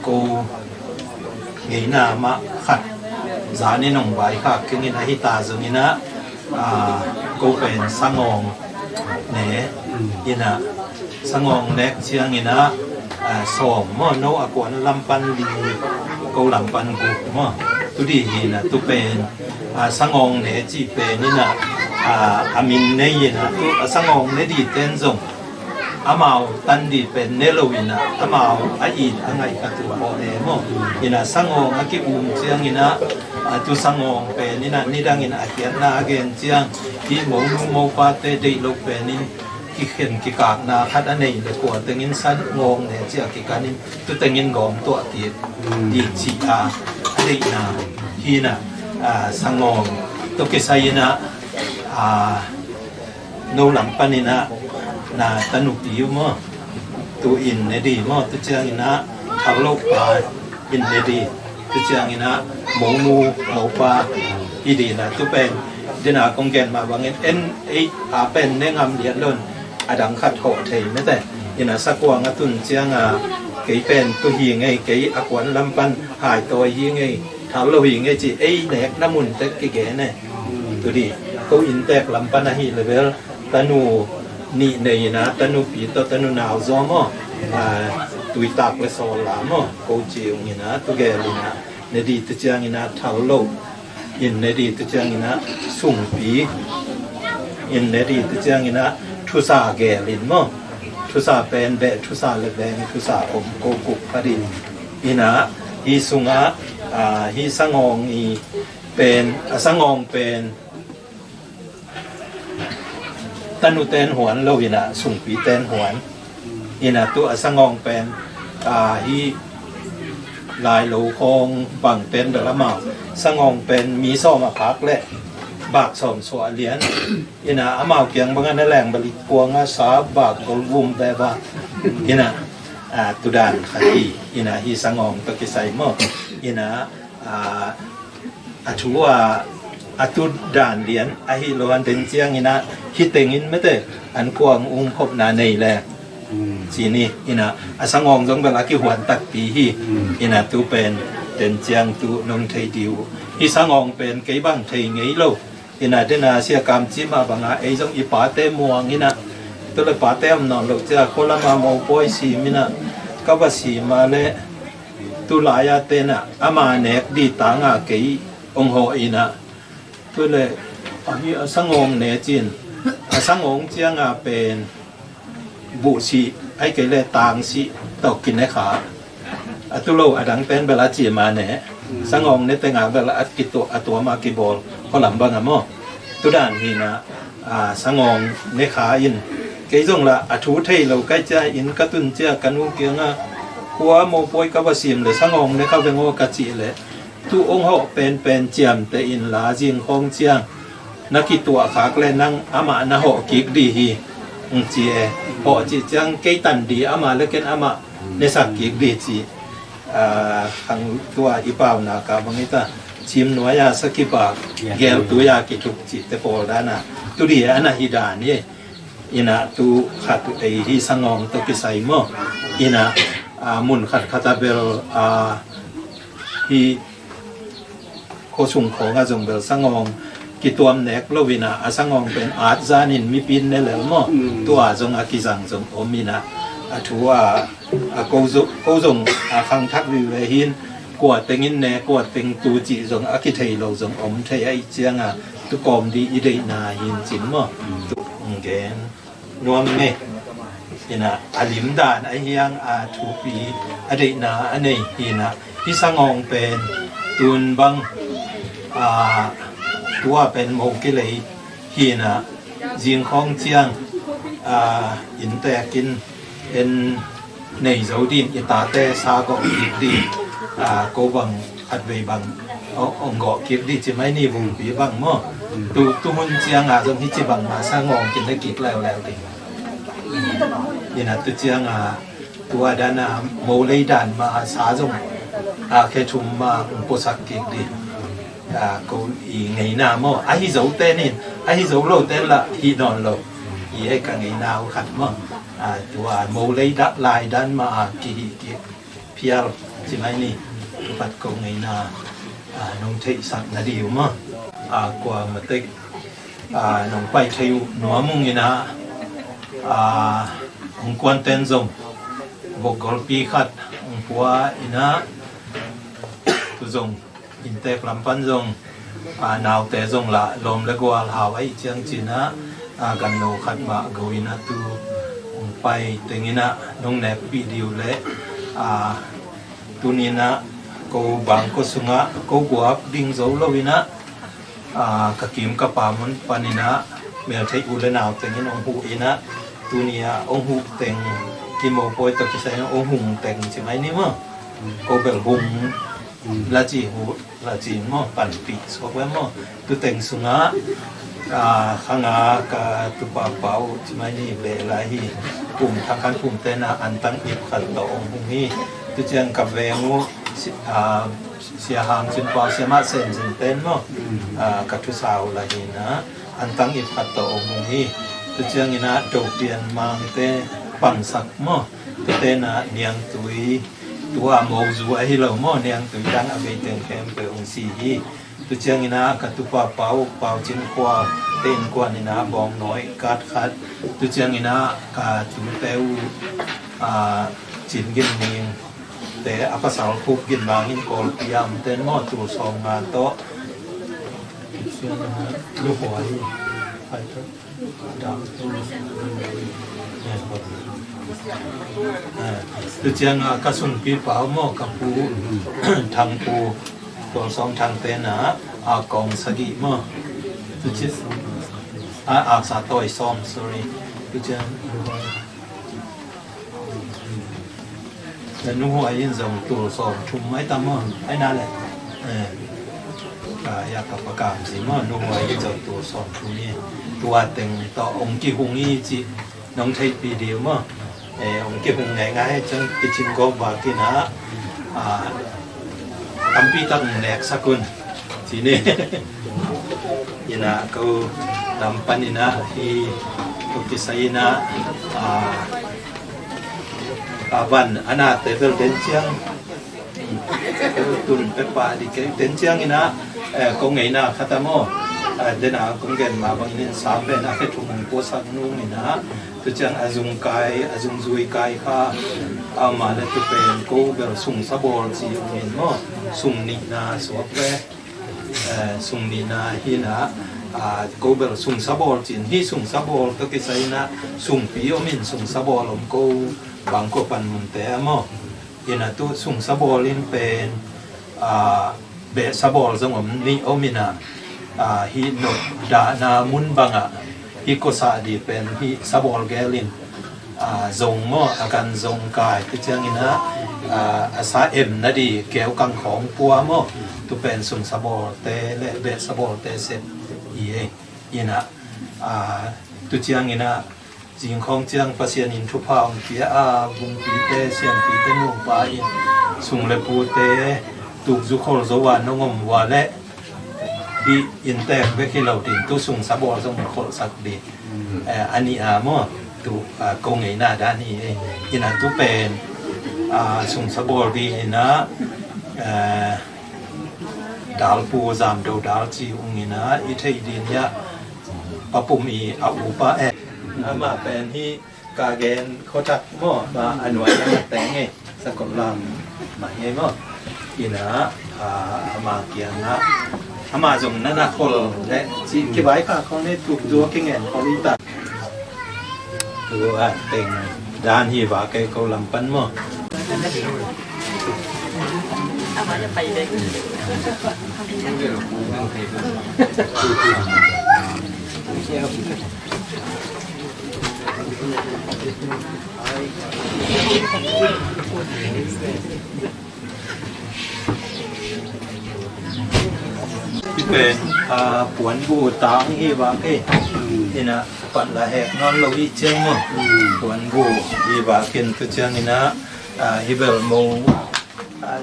ko ngeina mah khat zanin hong vaikhak keng inah, ahi ta zong inah, a, ko pen sangawng ne inah, sangawng nek ciang inah, a, sawm maw, no a kuan lam pan li, ko lam pan guk maw. Tu ding hi inah, tu pen, a, sangawng ne cih pen inah, a, a min nei inah, tu a sangawng ne ding ten zong amau tan ding pen ne lo inah, amau a it a ngaih khat uh pawh e maw. Inah sangawng a ki-um ciang inah, a, tu sangawng pen inah nidang inah a khiatna a gen ciang, hih monu mopate deih loh pen in kikhen kikakna khat a nei leh kua teng in sangawng ne ci a kikan in, tu teng in gawm tuah kik ding ci a, a deihna hi inah, a, sangawng tawh kisai inah, a, no lam pan inah na tanupi uh maw, tu in ne ding maw, tu ciang inah thak loh pa in ne ding. Tu ciangin ah momu mopa hi ding a, tu pen dena kong gen mah bangin en ei a pen ne ngam lian lon a dang khat hawh thei mete. Ina sakuang a tun cianga kei pen tu hi ngei, kei a kuan lam pan haitawi hi ngei, thal lo hi ngei ci ei nekna mun tek kigen e. Tu ding ko inntek lam pan ahi level tanu nih nei ina, tanupi tawh tanu nau zaw maw, a, tuitak le sawl la maw, ko ci ung ina, tu gel ina, ne ding tu ciang ina thal lo in, ne ding tu ciang ina sungpi in, ne ding tu ciang ina thusa gel in maw, thusa pen beh thusa le beng thusa om ko kuk pha ding ina, hi sunga, a, hi sangawng i pen, a sangawng pen tanu ten huan lo ina, sungpi ten huan ina, tu a sangawng pen, a, hi lai lo khawng bang pen bel amau sangawng pen mi sawm a phak le bak sawm suah lian ina, amau kiang banga na leng balik kuanga sa bak gol vum beba ina, a, tu dan khat hi ina, hi sangawng tawh kisai maw ina, a, a thu a, a tu dan lian ahi lo an den ciang ina, hi tengin mete an kuang ung khopna nei le ci ni ina, a sangawng zong bel a kihuan takpi hi ina, tu pen den ciang tu nong thei ding uh. Hi sangawng pen kei bang thei ngei lo ina, dena sia kam ci mah banga ei zong i pate muang ina, tu le pate om nawn lo cia ko lama mopawi sim ina, ka va sim a le tu lai-a tena ama nek ding tanga kei ong hawh ina, tu le ahi a sangawng ne cin, a sangawng cianga pen buhsih ai kei le tangsih tawh kine kha, a tu lo a dang pen bel a ci ma ne, sangawng ne tenga bel a kituah a tuama kibawl khualam banga maw, tu dan hi ina, a, sangawng ne kha in, kei zong la a thu thei lo kai cia in ka tun cia ka nu kianga kua mopawi ka va sim le sangawng ne kha veng aw ka cih le, tu ong hawh penpen ciamteh in la, zing khawng ciang na kituah khak le nang amah na hawh kik ding hi ong ci e. Hawh cih ciang kei tan ding amah le ken amah nesak kik ding ci. A, khang tua i pauna ka bang ita cim nuai-a sa kibak, gel tui-a kithuk cihte pawl dana tu ding a na hi dan hi. Ina tu khat ei hi sangawng tawh kisai maw ina, a, mun khat khat a bel, a, hi khuasung khawng a zong bel sangawng kituam nek lo ina, a sangawng pen at zanin mipin ne lel maw, tua zong a kizang zong om ina, a thu a, a ko zo-, ko zong a khangthak vive hin kua tengin ne kua teng tu cih zong a kithei lo zong om thei a, i cianga tu kawm ding i deihna hin cin maw, tu ong gen nuam ngei. Ina a limdan a hiang a thupi a deihna a nei hi ina, hi sangawng pen tun bang, a, tua pen mo kilei hi ina, zing khawng ciang, a, inntekin en nei zo din i tate sa gawh kik din, a, ko bang khatvei bang ong, ong gawh kik din ci mai ni, vungpi bang maw. Tu, tu hun cianga zong hi ci bang ma sangawng kin le kik leuleu ding. Ina tu cianga tua dana mo lei dan ma sa zong a khe thum ma ong puasak kik din. A, ko i ngeina maw, ahi zo tenin, ahi zo lo ten la hi nawn lo. I ei ka ngeina uh khat maw. A, tua mo lei dak lai dan ma a kihi kik phial ci mai ni. Tupat ko ngeina, a, nong theihsak na ding uh maw. A, kua matek, a, nong pai thei uh nuam ung ina, a, ong kuan ten zong vok golpi khat ong pua ina, tu zong inntek lam pan zong, a, naute zong la lawm le gual hau ahi ciang cina, a, ganno khat mah go ina tu ong pai teng ina nong nekpih ding uh le, a, tuni ina ko bangkua sunga ko guak ding zo lo ina, a, ka kim ka pam un pan ina meltheih u le nau tengin ong huh ina, tuni a ong huh teng i mopawi tawh kisai ong hung teng ci mai ni maw. Ko bel hung la ci, huh la ci maw, panpih suak ve maw. Tu teng sunga, a, khanga ka tupa pau ci mai ni beh lai hi. Pum thang khan pum tena antang ip khat tawh ong hung hi. Tu ciang ka veng uh, si-, a, Sia Hang Cin Pau, Siamah Sen Cin ten maw, ah, ka thusa uh la hi na, an tang i phat tawh om uh hi. Tu ciangin ah Dopian Mangte pangsak maw, tute na Niangtui, tua Mozu ahi lo maw, Niangtui dang a bei teng khempeuh ong si hi. Tu ciangin ah ka tupa Pau, Pau Cin Khua te innkuan in ah Bawngnawi kat khat. Tu ciangin ah ka tute uh, ah, Cin Gin Ning te a pasal Khup Gin Mang in Kawlpi a om ten maw, tul sawm nga tawh. Lu Huai. Tu ciang a ka sungpi Pau maw, ka pu Thang Pu, Tual Sawm Thang te na a kong sagih maw. Tu ciang a, a sa Tawi Sawm, sorry. Tu ciang Na Nu Huai in zong tul sawm thum mai tam maw? Ai na le. Eh. Ka ya ka pakam si maw, Nu Huai in zong tul sawm thum hi. Tua teng tawh ong kihung hi cih nong theihpih dih uh maw? Eh, ong kihung ngaingai hi ciang kicing gawp bak in ah, ah, tampi tak ong neksak un. Ci ni. Ina ko lam pan ina hi ko kisai ina, ah, a van ana te bel den ciang, tun pe pa di ke den ciang ina, eh, ko ngeina khat a maw, eh, den a kong gen ma bang ina sa pen a khe thum ong puasak nung ina, tu ciang a zung kai, a zung zui kai kha, ama le tu pen ko bel sung sabawl ci ong in maw, sung nihna suak le. Eh, sung nihna hi na, ah, ko bel sung sabawl cin hi, sung sabawl tawh kisai na sungpi om in sung sabawl om ko bang ko pan munte a maw. Hi na tu sung sabawl in pen, ah, beh sabawl zong om nih om in ah, ah, hi nop dahna mun bang ah hi ko sa di pen hi sabawl gel in, ah, zong maw, a gan zong kai, tu ciang ina, ah, a sa em na di keu kang khawng pua maw, tu pen sung sabawl te le beh sabawl te sep hi ei. Ina, ah, tu ciang ina zing khawng ciang Pasian in thupha ong pia a, bungpi te, siampi te, nupa in sung le pu te tuk zu khol zo a nong om ua le hi in tek bek hi lo din tu sung sabawl zong kholsak di. Eh, a nih a maw, tu, ah, ko ngeina dan hi, eh, ina tu pen, ah, sung sabawl di ina, eh, dal pu zam do dal ci ung ina i thei din ya pa pum i a upa eh. Ama pen hi ka gen khotak maw, ma a nuai na teng eh. Sakol lam mah hi maw. Ina, ah, ama kiangah ama zong na na khol le ci kibai kha khol ne tuk zua kingen khol i ta. Tua teng dan hi va kei ko lam pan maw. Pen, ah, puanbu tang hi va kei. Ina, pan la hek nawn lo hi ciang maw. Puanbu hi va kin tu ciang ina, ah, hi bel mo, ah,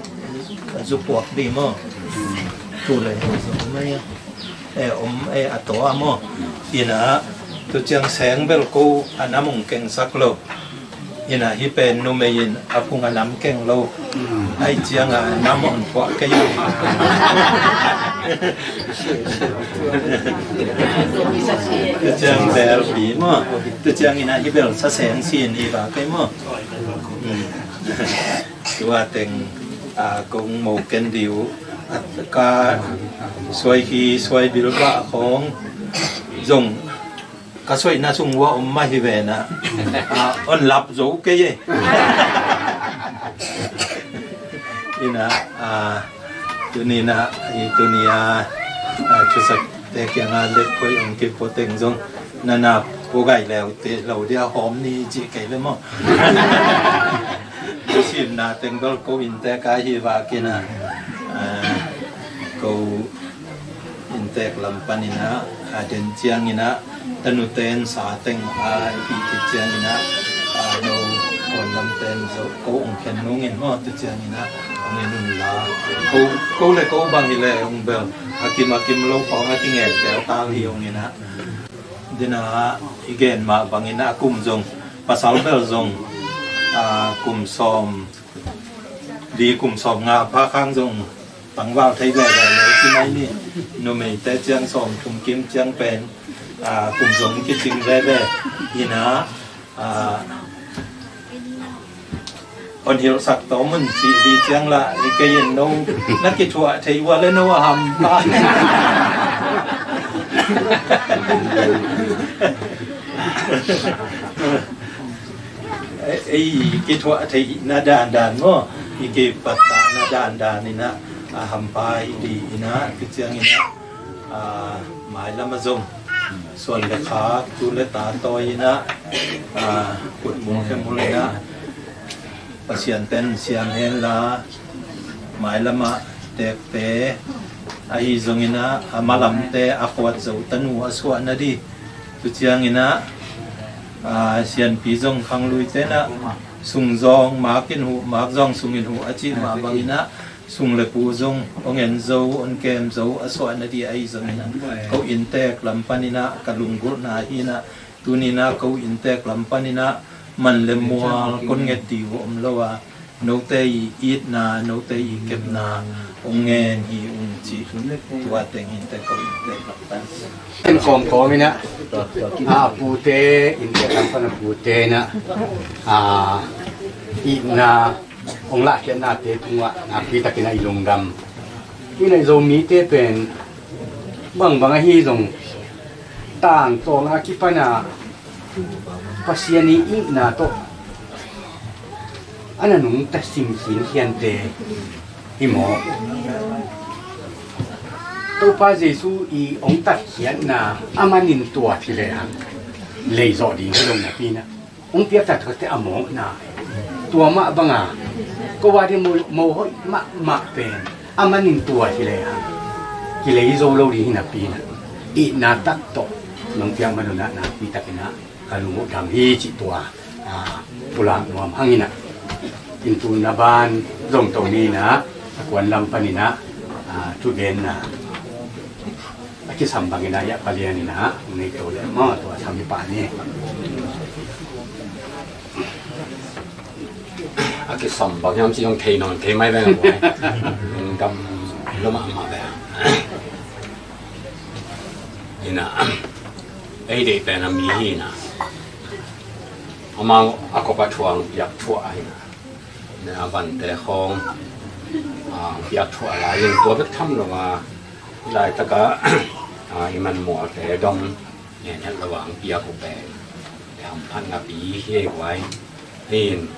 zu puak di maw. Tu le zo mai. Eh, om, eh, a to a maw. Ina, tu ciang seng bel ko a nam ong kengsak lo. Ina hi pen numei in a phung a nam keng lo. Ai ciang a nam ong puah kei. Tu ciang bel pi maw. Tu ciang ina hi bel sa seng sin i ba kei maw. Tua teng, ah, kong mo ken diu, ah, ka suai hi, suai bil ba khong zong ka suai na sung wa om ma hi ve na. Ah, on lap zo kei e. Ina, ah, tuni na, i tuni a, ah, thusak te kiang a lek koi ong kip po teng zong na na po gai leu te lo dia hom ni ci kei le mo. Simna teng bel ko inntek a hi va kina, ah, ko inntek lam pan ina, ah, den ciang ina, tanu ten sa teng a hi kit ciang ina, ah, no Lamten zo ko ong khen nungin maw, tu ciangin ah ong en un la, ko, ko le ko bang hi le ong bel a kim a kim lo pawng a kingen tel tal hi ong in ah. Dina i gen mah bangin ah kum zong pasal bel zong, a, kum sawm li kum sawm nga pha khang zong tangval thei veve lo ci mai ni. Numeite ciang sawm thum kim ciang pen, a, kum zong kicing veve. Ina, a, on hilh sak tawm un cih li ciang la, i kei in no na kithuah thei ua le no a ham ta. Ei, ei kithuah theihna dandan maw, i kipattahna dandan inah a hampa i di inah kiciang inah, a, mailam a zong suan le khak tu le ta tawi inah, a, kutmul khemul inah Pasian pen siam hen la, mailamah tekte ahi zongin ah a malamte a khuat zo tanu a suah na di. Tu ciangin ah, a, sianpi zong khangluite nah sung zong mak in huh, mak zong sung in huh a cih mah bangin ah sung le pu zong ong en zo, ong kem zo a suah na di ahi zongin ah ko inntek lam panin ah ka lunggulhna hi nah. Tuni nah ko inntek lam panin ah man le mual kon nget ding uh om lo a, note i itna, note i kepna ong ngen hi ung ci. Tua teng inntek ko inntek lam pan. En kawmkawm inah, a, pute, inntek lam pan a pute nah, a, itna ong lahkhiatnate tungah nakpi takin ah i lungdam. Inah i Zomite pen bangbang ahi zong tangtawn a kipan ah Pasian i itna tawh a na nungta simkhin khiante hi maw? Topa Jesu i ong tatkhiatna a manin tua thi le hang leizawh ding hi lo napi nah ong piakta thawte a mawkna tua mah banga ko a ding mo, mo hoih mahmah pen a manin tua hi le hang kilei zo lo ding hi napi nah itna tak tawh nong piak man un ah nakpi takin ah ka lung uh dam hi cih tua, a, pulak nuam hang inah. In tu na ban zong to ni nah a kuan lam panin ah, a, thugenna a kisam bangin ah, hiah palian in ah, nei to le maw, tua sam hi pah ni. A kisam bang hiam ci zong thei nawn kei mai veng a buai. Lungdam lo mahmah veng. Inah, ei deih pen a mi hi nah. Amau a kop a thuang piak thuah ahi nah. Inah a vante khawng, a, piak thuah lai in tua bek tham lo a, laitak ah, a, i man mualte dong ngen het lo a ong piak uh pen i hamphatna pi hi ei guai. In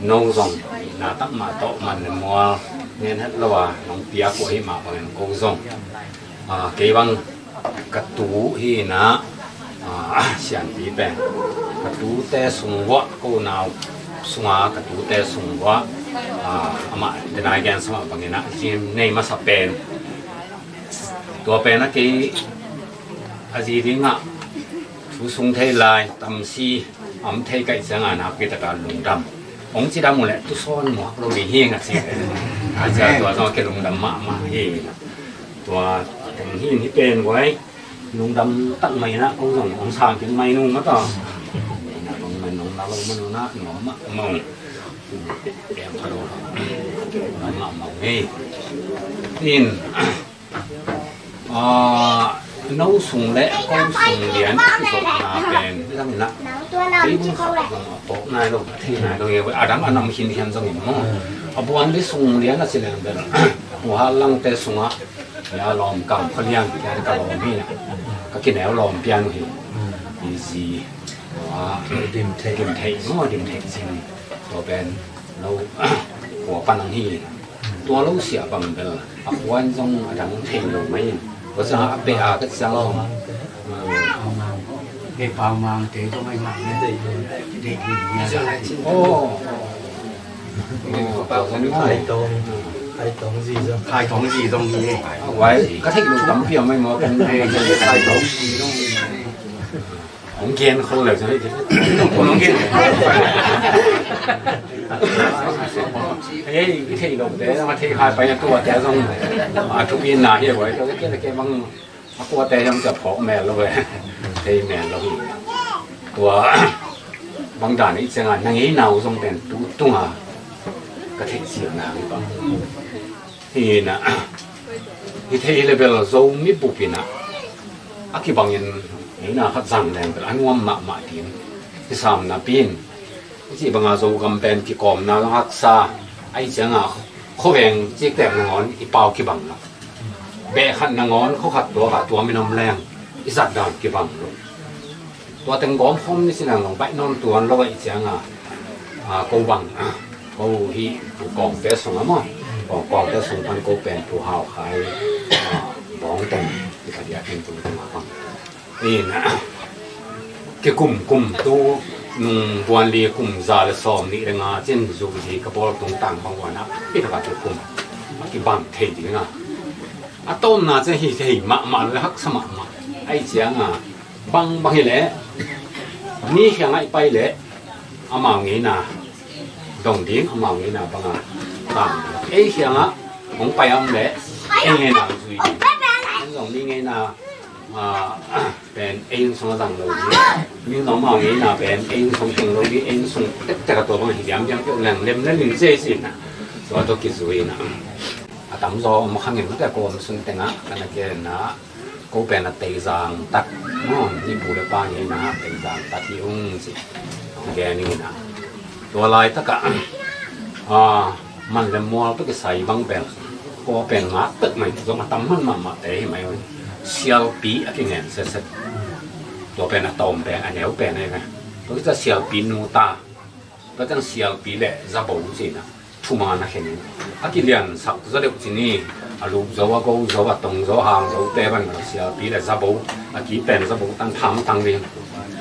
no zong na tak mah tawh man le mual ngen het lo a nong piak uh ahi mah bangin ko zong, a, kei bang ka tu hi nah, a, sianpi pen ka tute sung uah, ko nau sunga ka tute sung uah, a, amah denai gen sa mah bangin ah zim nei masa pen tua pen a kei a zi dingah thu sung thei lai, tamsi om thei kaih ciangah nakpi taka lungdam. Ong cidam uh leh tusawn muak lo ding hi ing a ci. A cia tua zong a kilungdam mahmah hi. Tua teng hi in hi pen guai. Lungdam tak mai nah ko zong ong sang kik mai nung mataw. Nong mai nong la lo manu nah nuam mahmah ung. Nuam mahmah ung hi. In, a, no sung le ko sung lian i zotna pen hi zangin ah kei bang khat zong a pawk nai lo, a thei nai lo hi. A dang a nam khin hian zongin maw, a buan le sung lian a ci leng bel Pu Hal Langte sungah, a lawm Kam Khua Lian, ka lawm hi nah, ka kineu lawm pian uh hi. I zi, a, dim theih, dim theih maw, dim theih cin. Tua pen lo kua pan ang hi. Tua lo siah bang bel a puan zong a dang thei lo mai in. Tua ciang a peh a ka ciang zong. Hei, Pau Mang te zong ai mang ne. Dei dei ni. Oh. Khai Tong, Khai Tong zi zong. Khai Tong zi zong hi. Wai, ka thei lo tam piang mai maw kan. Hei, Khai Tong zi zong hi. Hong gen khol leu cun hong gen. Hei, i thei lo te, a thei khai pai a tua te zong a thupi na hi a, tua te ke bang a kua te zong ca phawk mel lo ve. Thei mel lo hi. Tua bang dan i cianga na ngei nau zong pen tu tunga ka theih cil na hi bang. Hi na, hi thei hi le bel Zomi bup in a, a kibangin hi na khat zang leng bel a nuam mahmah ding hi sam napi in, i cih banga Zogam pen kikawmna zong haksa, a i cianga khuaveng ciktek nangawn i pau kibang lo. Beh khat nangawn khuakhat tuakah tuam in om leng i zat dan kibang lo. Tua teng gawm khawm ni sinah zong baih nawn tuan lo a i cianga, a, ko bang, a, ko hi Pu Kawngte sung a maw, Kawng, Kawngte sung pan ko pen Pu Hau Khai, a, Bawng teng i ka dia ken tu teng a bang. In, a, kikum kum tu nung buan li kum za le sawm nih le nga cin zu hi ka bawl tung tang bang wan a pi taka kikum a kibang thei ding a. A tawmna ciang hi thei mahmah lo le haksa mahmah. A i cianga bang bang hi leh mi khiangah i pai leh amau ngeina dong ding, amau ngeina banga tang ding. Ei khiangah hong pai a om leh ei ngeina zui ding. An zong mi ngeina, a, pen ei inn sung a zang lo ding. Mi zong amau ngeina pen ei inn sung teng lo ding, ei inn sung tektek a tua bang hi diamdiam peuh leng lem le lim zia i cihna. Tua tawh kizui ina. A tamzaw om kha ngin mate ko om sun tengah ka na genna. Ko pen a teizang tak maw, ni pu le pa ngeina teizang tak hi ung ci. Gen ing ina. Tua laitakah, a, man le mual tawh kisai bang pen ko pen ngak pek mai zong a tam man mahmah te hi mai ung. Sialpi a kingen setset. Tua pen a tawm pen, a neu pen ahi ve. Tua kisa sialpi nu ta. Tua ciang sialpi le zabo cina. Thuman a khen in a kiliansak zaw deuh cin hi. A lup zo, a go zo, a tong zo, a hang zo te ban a sialpi le zabo, a ki pen zabo tan tham tang ding.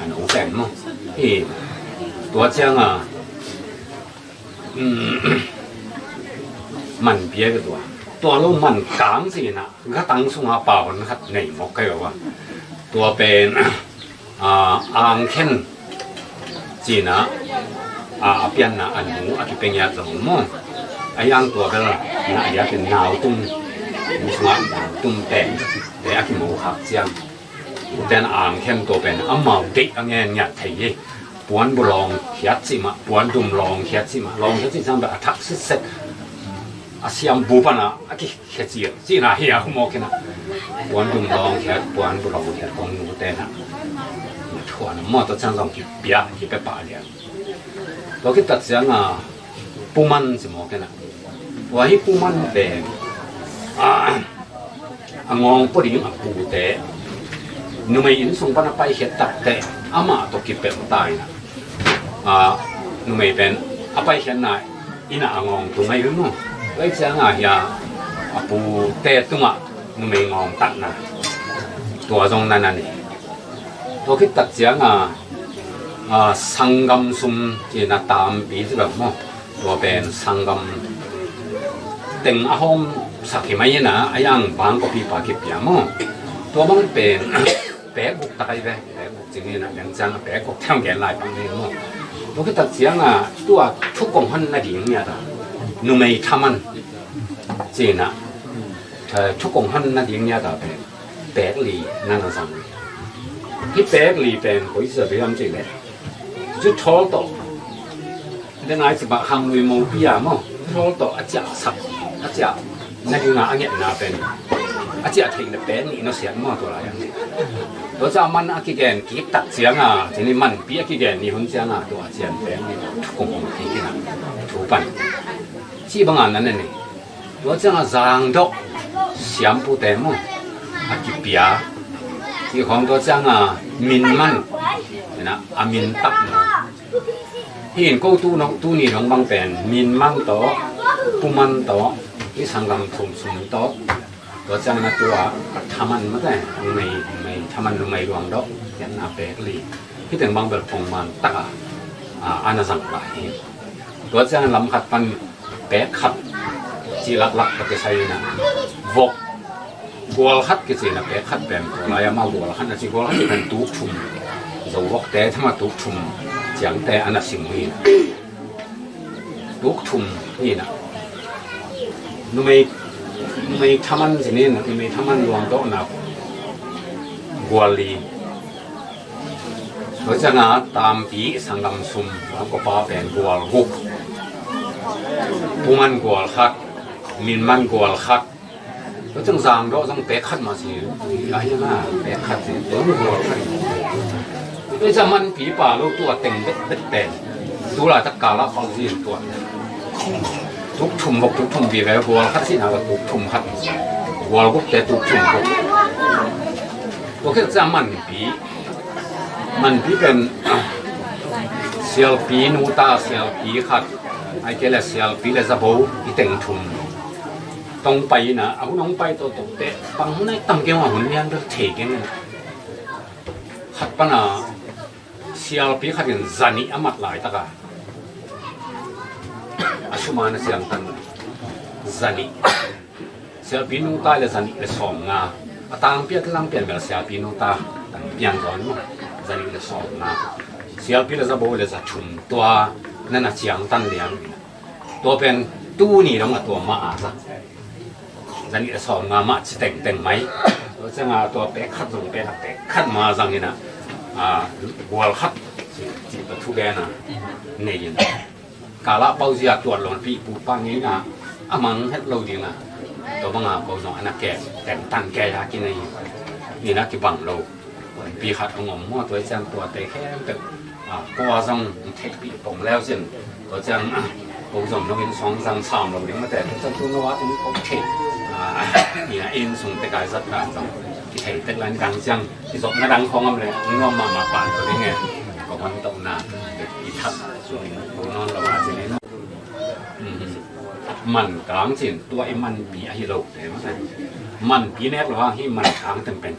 A no pen maw hi. Tua cianga, um, man pia ka tua. Tua lo man kang cina gatang sunga pau hon khat nei mawk kai lo a. Tua pen a, angkhen cina, a, a pianna a nu a kipengiat zong maw. A iang tua bel na a iat in nautum, nu sungah nautum pen te a kimokhak ciang. Uten angkhen tua pen amau deih a ngen ngiat thei hi. Puan bu lawng khiat cimah, puan dum lawng khiat cimah, lawng khiat cimah bel a thak sitset. A siam bu pana a ki khecil cina hi a humawk ina. Puan dum lawng khiat, puan bu lawng khiat kong nu tena thuan maw, tua ciang zong kipia kipia pah lian. Tua kitat cianga puman ci mawk ina. Tua hi puman pen, a, a ngawng pua ding a pute numei inn sung pana paikhiat takte amah tawh kipelh ta ina. A, numei pen a paikhiatna ina a ngawng tung ahi maw. Tua cianga hi a, a pute tungah numei ngawng tatna tua zong na na ni. Tua khit tak cianga, a, sanggam sum cina tampi ci bang maw. Tua pen sanggam teng a hawm sak hi mai ina, a iang bang kopipa kipia maw. Tua bang pen pekbuk tak ahi ve, pekbuk cing ina, deng cianga pekbuk teng gen lai bang ni maw. Tua khit tak cianga tua thu kong hon nading nia ta numei thaman cina, eh, thu kong hon nading nia ta pen pek li na na zang. Hi pek li pen koi sa biam ci le. Zu thawl tawh. Denai ci bak hang lui mo pia maw. Thawl tawh a ciah sak, a ciah nadinga a ngetna pen a ciah theih le pen nih na siat maw tua lai ang. Tua ca man a kigen kik tak cianga, cini manpi a kigen ni hun cianga tua cian pen ni thu kong hong kik ina thu pan. Ci banga nan ni. Tua cianga zangdok siampute maw a kipia. Ci khawng tua cianga min man ina a min tak maw. Hi in ko tu nong, tuni nong bang pen min man tawh, pu man tawh, i sanggam thum sum tawh. Tua ciang na tua a thaman mate, numei, numei thaman numei luang dawh, yan na pek li. Hi teng bang bel pong man taka, a, ana zang lai hi. Tua ciang lam khat pan pek khat ci laklak ka kisai na. Vok gual khat kici na pek khat pen ko lai ama gual khat na ci gual khat pen tuk thum. Vokte thama tuk thum ciangte a na sim uh hi. Tuk thum hi na. Numei, numei thaman zinin, numei thaman luang dawhna gual li. Tua cianga tampi sanggam sum, lam kopa pen gual guk. Puman gual khat, minman gual khat. Tua ciang zang dawh zong pek khat mah si, a hi na, pek khat si, tua gual khat. Tua ciang manpi pa lo tua teng bet bet pen. Tula tak kala pau zin tua. Tuk thum vok tuk thum vive gual khat si na tuk thum khat. Gual guk te tuk thum guk. Tua khit ciang manpi. Manpi pen, ah, sialpi nu ta sialpi khat. Ai ke le sialpi le zabo i teng thum. Tong pai na, a hun hong pai to to te. Pang hun ai tam keng a hun lian bel thei keng. Khat pana sialpi khat in zanih a mat laitaka a sumana siangtan zanih. Sialpi nungta le zanih le sawmnga. A tangpi a tlampian bel sialpi nungta tangpian zawn maw. Zanih le sawmnga. Sialpi le zabo le za thum tua nana ciangtan lian. Tua pen tuni dong a tua ma a za. Zanih le sawmnga mah ci tengteng mai. Tua cianga tua pek khat zong pek khat pek khat ma zangina. A, gual khat ci, ci tua thu bena. Nei ina. Kala pau zia tuat lon pi pu pa ngeina. A mang het lo dinga. Tua banga pau zong ana ke. Tengtan ke ya kinei. Nina kibang lo. Pi khat hong om maw tua ciang tuate khempeuh. A, ko a zong theihpih pong leu cin. Tua ciang, a, ko zong nong inn song zang sam lo ding mate. Tua ciang tu no a inn ko thei. A, nia inn sung te kai zat dan zong. Kithei tek lan dang ciang. Kizopna dang khong om le. Nuam mahmah pan tua ding e. Ko hon tokna. I thak. Ko non lo a cin. Man kang cin. Tua i manpi a hi lo te mate. Manpi nek lo a hi man kang teng pen.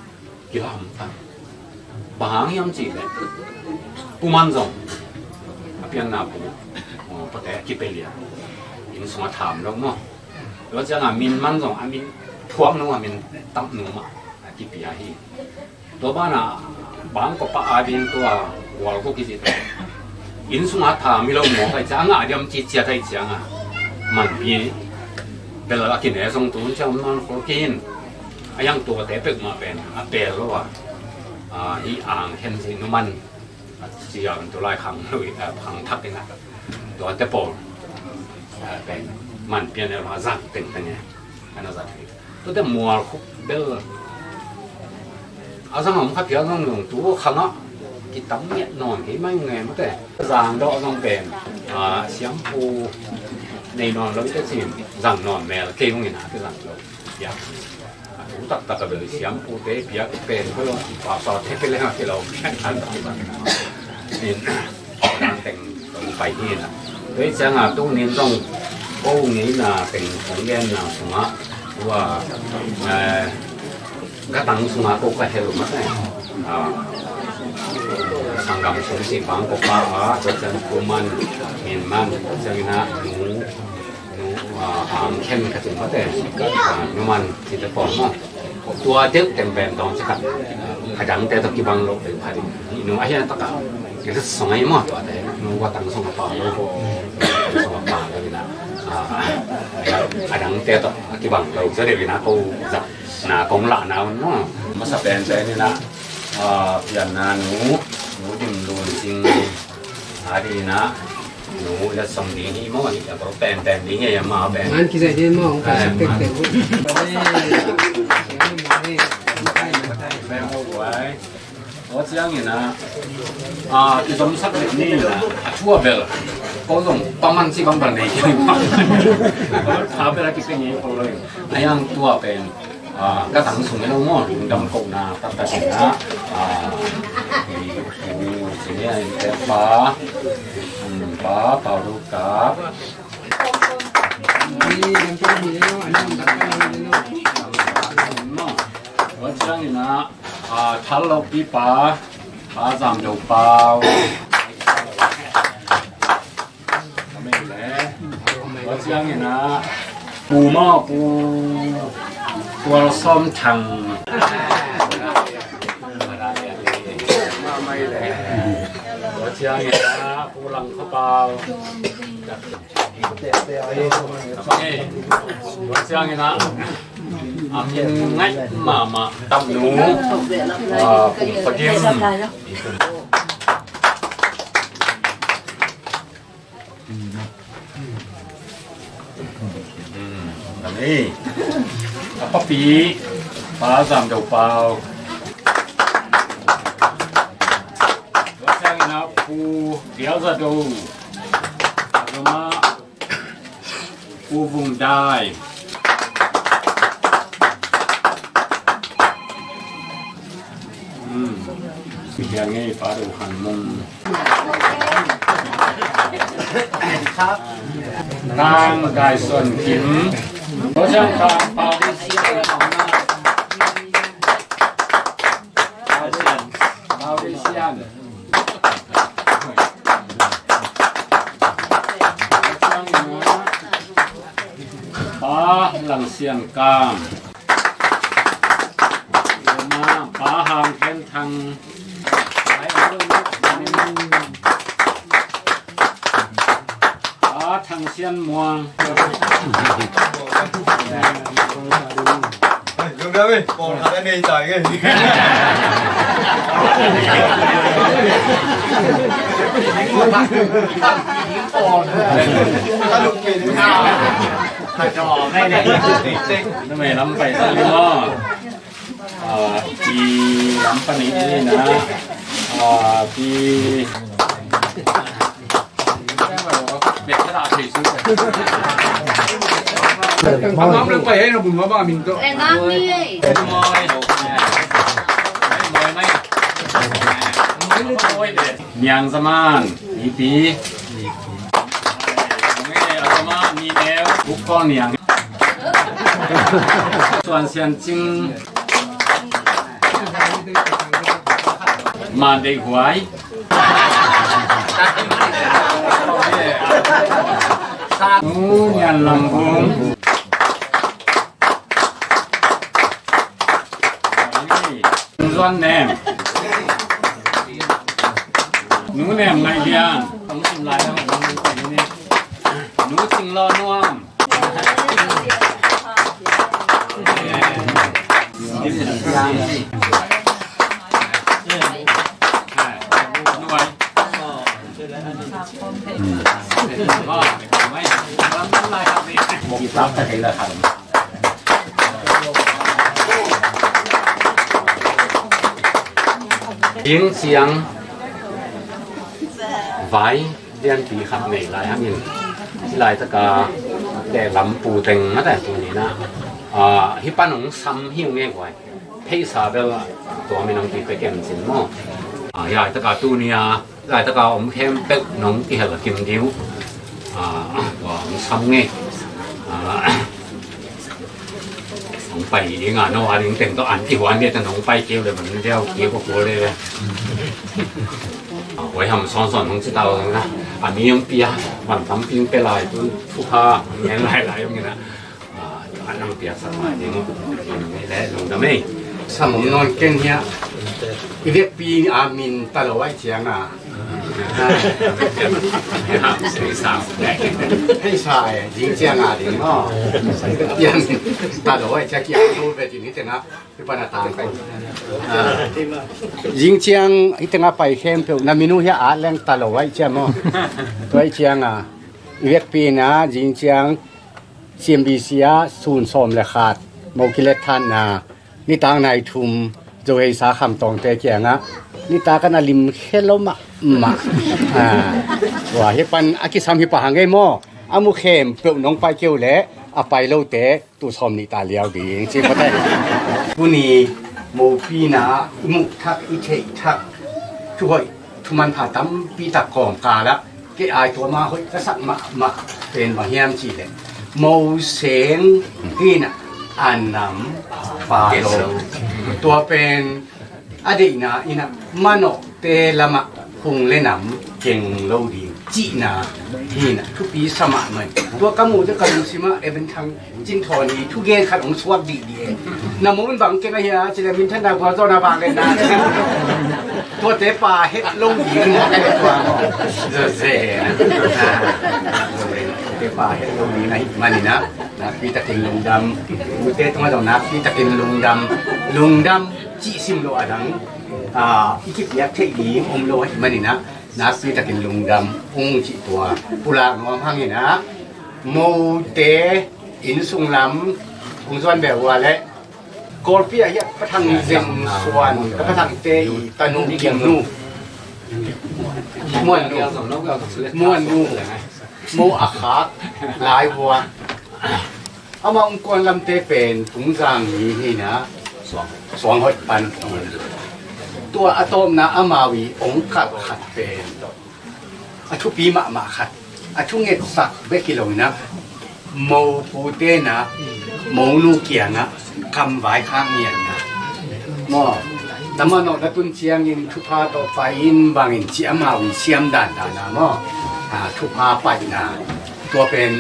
Kilam ta. Bang hang hiam cih leh. Pu man zong. A pianna pu. Pate a kipe lian. Inn sung a tham lo maw. Tua cianga min man zong a min thuak nu a min tam nu mah. A kipia hi. Tua bana bang ko pa a ding tua gual ko kizit. Inn sunga tha mi lo mawk ai cia a ngah diam ci ciat ai cianga manpi bel a kine zong tun cia om nawn khol kei in. A yang tuate pek mah pen a pel lo a, a, hi ang khen si numan a cia tu lai khang lo i, a, khang thak ina tuate pawl, a, pen manpi a ne lo a zak tengteng e. Ana zat hi. Tua te mual khuk bel a zang om kha phial zong zong tu khangah kitam ngiat nawn kei mai nge mate. Zang dawh zong pen, a, siampu nei nawn lo te cin zang nawn mel kei hong ina te zang lo. Ya. A tu taktak a bel siampu te piak pen ko lo pa sa te pe le ha ke lo piak an tak zang. Nin. Teng tong pai hi na. Tua hi cianga tuni in zong ko ngeina teng kong genna sungah tua, eh, ka tang sungah ko ka hel mah te. Ah, sanggam sung si bang ko pa a, tua ciang kuman, min man, tua ciang ina nu, nu, ah, ang khen ka cin mah te. Ah, numan, Cite pawl maw. Tua deuh teng pen tawm ci khat. A dangte tawh kibang lo deuh khat. Nu a hian taka. Kila song ai maw tua te. Nu wa tang song a pa lo ko. Song a pa lo ina. A, a dangte tawh a kibang lo. Sa deuh ina ko zak. Na kong la na un maw. Masa pen pen ina. A, pian na nu. Nu dim lun sing. A di ina. Nu la song ding hi maw, hi ka ko pen pen ding hi a ma pen. Man ki zai ding maw, ka sak tek tek. Pen maw guai. Aw ciang ina. A, ki zom sak tek ni ina. A thua bel. Ko zong paman si bang bang nei. Tha bel a ki pen ni ko lo. A yang tua pen. A, ka tang sung ilo maw, lungdam kohna taktak ina, a, i, u, sini a, i, te, pa, um, pa, pa, lu, ka. Maw, tua ciang ina, a, thal lo pi pa, pa, zam do pau. Tua ciang ina pu maw pu Tual Sawm Thang. Siangin ah Pu Lang Kha Pau. Siangin ah a min ngaih mahmah Tamnu, ah, Pu Kha Dim. Amen. A papi, Pa Zam Do Pau. Tua ciangin ah Pu Bial Za Do. Tua mah Pu Vung Dai. Hmm. Sia ngei Pa Do Han Mung. Kang Gai Suan Kim. Tua ciang Kang Pau Dei Sian. Pau Dei Sian. Pa Lang Sian Kam. Pa Hang Khen Thang. Pa Thang Sian Muang. Lungdam ei, pawlkhat a nei ta ing ei. Numei lam pai sa ling aw. Ah, pi lam pan ing ei na. Ah, pi Niang Zaman, ipi. Zaman, ni neu, Buk Kong Niang. Suan Sian Cing. Man Dei Huai. Nu Nian Lam Bung. Zuan Nem. Nu Nem Ngai Lian. Nu Cing Lo Nuam. Ing Siang Vai. Lianpi khat nei lai hangin, hih laitaka lehlam pu teng mate tuni-in ah, ah, hih pan hong sam hi ung e guai. Theihsa bel tua min hong kipia kem cin maw. Ah, hih laitaka tuni-a, hih laitaka om khempeuh nong kihel kim ding uh. Ah, tua hong sam ngei. Ah, Hong pai ding a, no a ding teng tawh an i huan ding teng hong pai keu le, man deuh keu ko ko le le. A, huai ham sawnsawn hong ci ta uh na. A mi hong pia, van tampi hong pia lai, tu thupha ngen lailai hong ina. A, an hong piaksak mai ding uh. Le lungdam ei. Sam om nawn ken hia. I vekpi a min ta lo ahih ciangin a. Hei sa e, zing ciang a ding maw. Pian ta lo e, cia kia lo ve ding hi tena, hi pana tang kai. Zing ciang hi tenga pai khempeuh, na min uh hia a leng ta lo e cia maw. Tua hi ciang a, i vekpi na, zing ciang, C M B C ah sun sawm le khat, mo kilet than na, nitak nai thum, Zo Hei Sa Kham Tawngte kiangah, nitak a na lim khe lo mahmah. Ah, tua hi pan a kisam hi pah hang ei maw. A mu khempeuh nong pai keu leh, a pai lote, tu sawm nih ta liau ding, ci pah te. Tuni, mopi na, i muh thak, i theih thak, thu hoih, thuman pha tampi tak kawmkal ah, kei ai tua mah hoih ka sak mahmah pen bang hiam cih leh, Moseng in a nam pha lo. Tua pen a deihna in a manawhte lamah hung le nam keng lo ding. cihna hi na, thupi sa mahmah. Tua ka muh teh ka lungsim ah Evan Thang Cin Thawn i thugen khat hong suak dihdih e. Na muh in bang keng ahi a, ci leh minthanna gualzawhna vangliatna, tuate pa het lo ding maw, ka het tua maw. Zezen. Tuate pa het lo ding ahih manin ah, nakpi takin lungdam. Ute tungah zong nakpi takin lungdam. Lungdam cih sim lo a dang, ah, i kipiak theih ding om lo ahih manin ah, nakpi takin lungdam ung cih tua pulak nuam hangin ah, mote inn sung lam hong zuan beh uh a leh, Kawlpi ah hiah Pa Thang Zen Suan, ka Pa Thangte i tanu Kim Nu, Muan Nu, Muan Nu, mo a khak lai vua. Amah hong kuan lamte pen Tungzang mi hi na, Suang Hoih pan. Tua a tawpna amau i hong kalh khat pen a thupi mahmah khat, a thungetsak bek hi lo in ah, mo pute na, mo nu kiangah kam vaikhak ngiat na. Maw, na manawh na tun ciangin thupha tawh pai in bangin ci amau i siam dandan a maw. Ah, thupha paihna. Tua pen,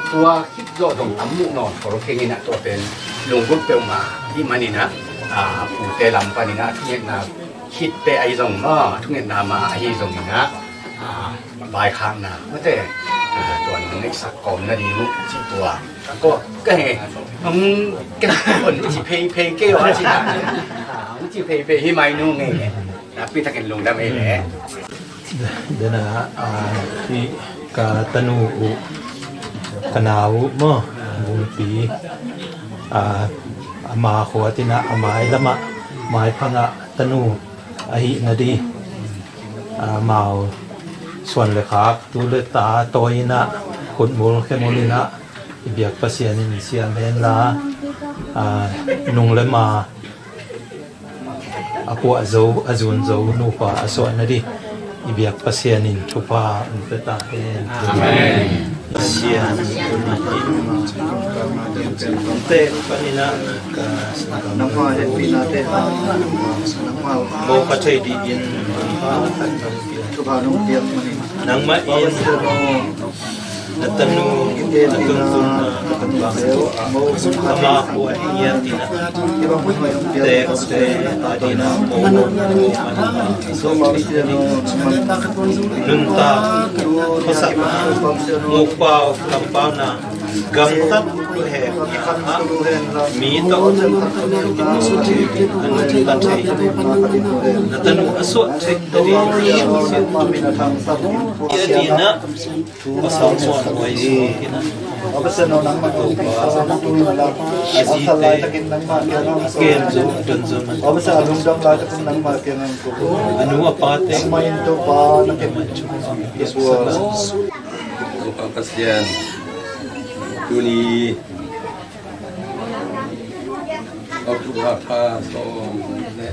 tua khit zawh zong tam muh nawn khol keng in ah, tua pen lunggulh peuhmah ahih manin ah, ah, pute lam panin ah thungetna khit teh ahi zong maw, thungetna mah ahi zongin ah, ah, vaikhakna mate, ah, tua nong ngaihsak kawm nading uh cih tua. Ko, ka he, hong, ka hong ci pheiphei kei aw a ci na. Ah, hong ci pheiphei hi mai nu ngei. Nakpi takin lungdam ei leh. Dena, ah, hih ka tanu uh, ka nau uh maw, Bungpi, ah, ama khua tinah, a mai lamah, maiphangah tanu ahih nading, ah, amau suan le khak, tu le ta tawi inah, khutmul khemul inah, i biak Pasian in siam henla, ah, nung le ma a puah zo, a zun zo nupa a suah nading i biak Pasian in thupha hong pia ta hen. Amen. Pasian, nangmah hehpihnate, nangmah, mo ka thei dih in, thupha nong piak manin, nangmah in na tanu, na tuntun, na tanu, ama khua hi ngiat inah, teekte adinah mo, mo, mo, nuntak, khuasakna, mukpau, kampauna, gamtat luhek, mi tawh a nuntak thei, na tanu a suah thei, adinah Pasal suan huai suak inah, a zite a kem zo, a don zo, a nu a pate, Topa Pasian, tuni October kha sawm le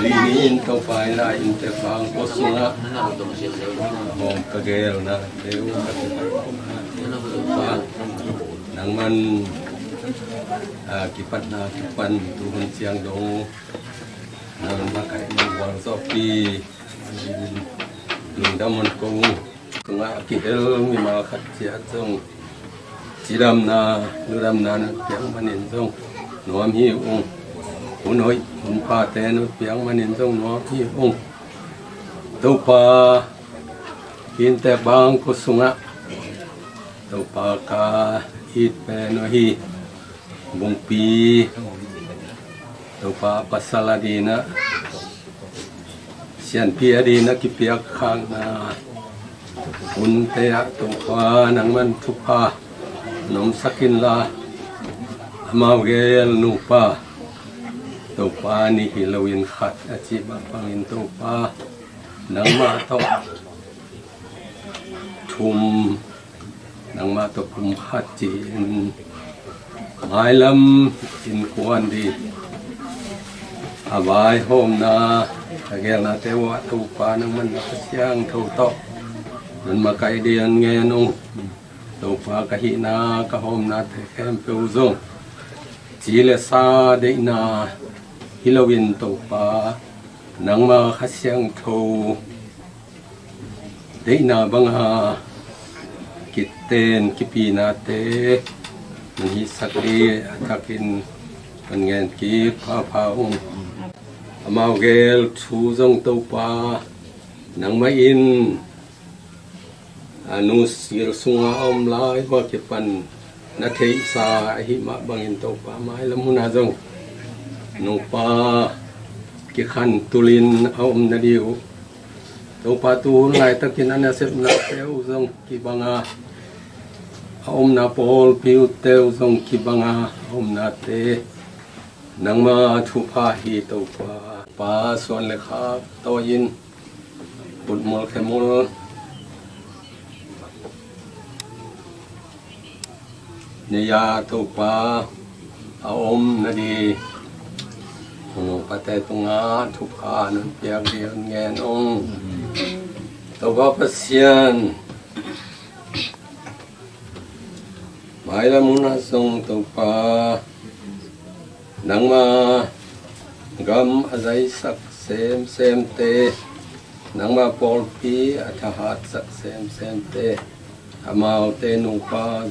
li ni-in Topa i la inntek bangkua sungah hawm ka gelnate uh ka kipat khopnate uh Topa, nangman, ah, kipatna kipan tuhun ciang dong nangman makaihna gualzawhpi lungdam hon ko ung. Tungah a kihel mimal khat ciat zong cidamna, ludamna na piak manin zong nuam hi ung. Hun hoih, hun phate na piak manin zong nuam hi ung. Topa, inntek bangkua sungah Topa ka it pen ahi Bungpi, Topa pasal adinah, sianpi adinah kipiak khakna hunte ah Topa nangman thupha nomsak inla, amau gel nupa Topa nih hi loin khat a cih bang bangin Topa nangmah tawh thum, nangmah tawh pumkhat ci-in mailam innkuan ding a vaihawmna, a gelnate uh ah Topa nangman na Kha Siangtho tawh nong makaih ding ngen ung. Topa ka hihna ka hawmnate khempeuh zong ci le sa deihna hi loin Topa nangmah Kha Siangtho Deihna banga kiten kipinate nong hisak hi, a thakin hong ngen kik pha pha ung. Amau gel thu zong Topa, nangmah in a nu gil sunga a om lai ua kipan na theihsa ahih mah bangin Topa, mailam hunah zong nupa kikhan tulin a om nading uh, Topa, tu hun laitakin a nasepnate uh zong kibanga, a omna pawlpi uhte uh zong kibanga a omnate nangma thupha hi Topa. Pa, suan le khak tawi-in, khutmul khemul nei-a Topa a om nading nupate tungah thupha nong piak ding ngen ung. Topa Pasian, mailam hunah zong Topa, nangma gam a zaisak semsemte, nangma pawlpi a thahatsak semsemte, amaute nupa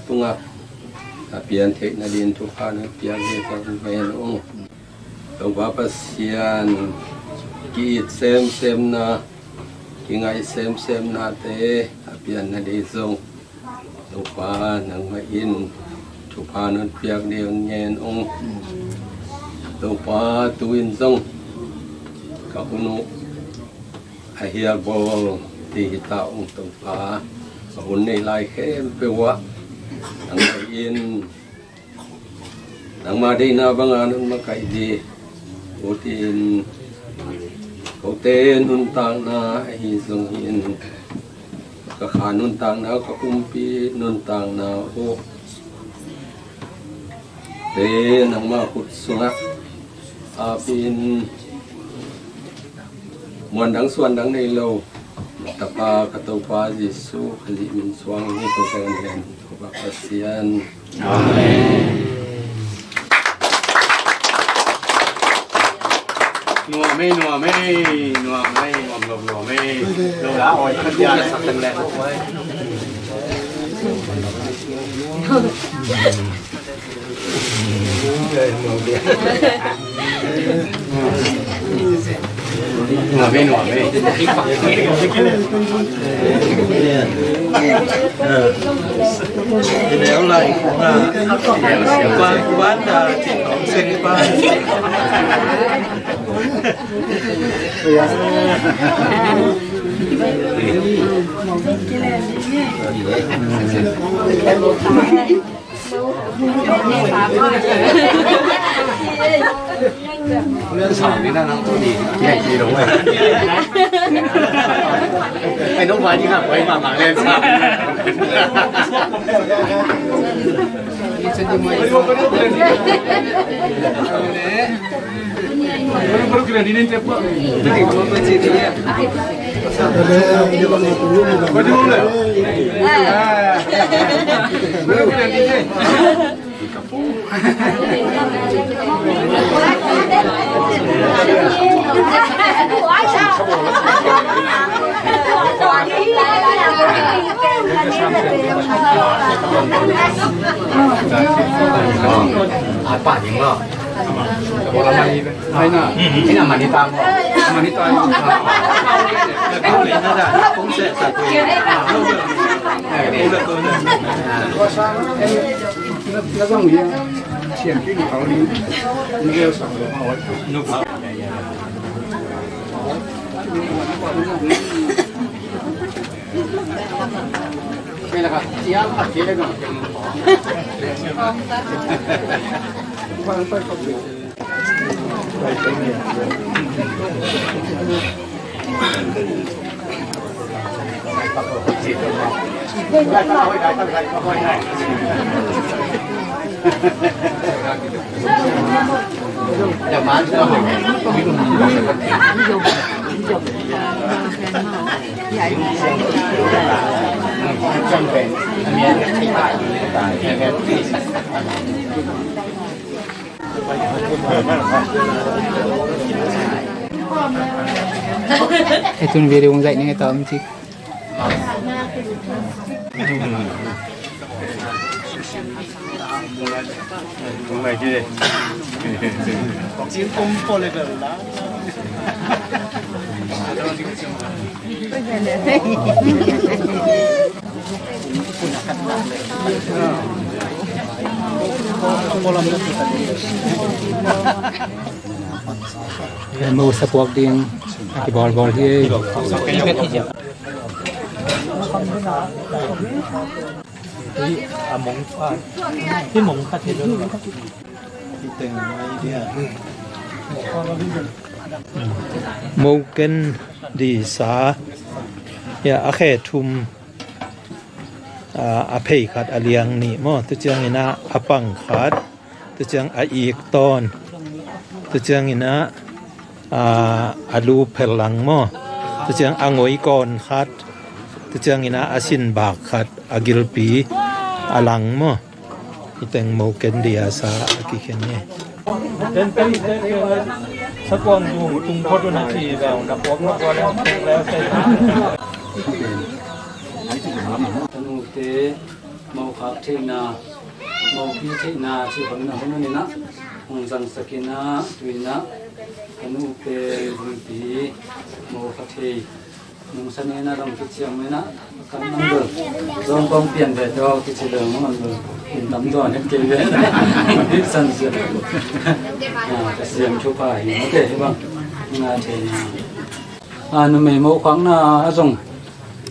tungah a pian theih nading thupha nong piak ding zong ngen ung. Topa Pasian, ki-it semsemna, kingaih semsemnate a pian nading zong Topa, nangmah in thupha nong piak ding ngen ung. Topa, tu-in zong ka hun uh a hial bawl ding hi ta ung Topa. Ka hun nei lai khempeuh ah nangmah in nangma deihna banga nong makaih ding ut in, kote nuntakna ahi zongin, ka kha nuntakna, ka pumpi nuntakna uh te nangma khut sungah ap in, muan dang suan dang nei lo, Tapa ka Topa Jesu Khazih min suang hi. Topa Pasian. Amen. Nuam ei, nuam ei, nuam ei, nuam, nuam, nuam ei. Lo la oi, ka dia la sak teng le. Ei, tun video kong zaih ning ei ta om cik. Mo sa puak ding a kibawlbawl hi. Mo ken disa, ya, a khe thum, a, a phei khat, a liang nih maw, tu ciangin ah a pang khat, tu ciang a ik tawn, tu ciangin ah, a, a lu phel lang maw, tu ciang a ngoi kawn khat, tu ciangin ah a sin bak khat, a gilpi a lang maw. Hi teng mo ken disa a kikhen hi. Ken pen pen pen sakuang dung tung phot un a ci veu na puak na puak leng tung leu te. Tanute mo khak theihna, mo pi theihna ci bangin a hun un inah hong zangsakin ah tu inah tanute vungpi mo kha thei. Nung sa nena dong kiciam mena kan nang dol. Zong kong pian ve dol kici dol nang dol. In tam dol het kei ve. Hik san sia. Ah, ka siam thupha hi. Ok, hi bang. Nga thei na. Ah, numei mo khakna a zong,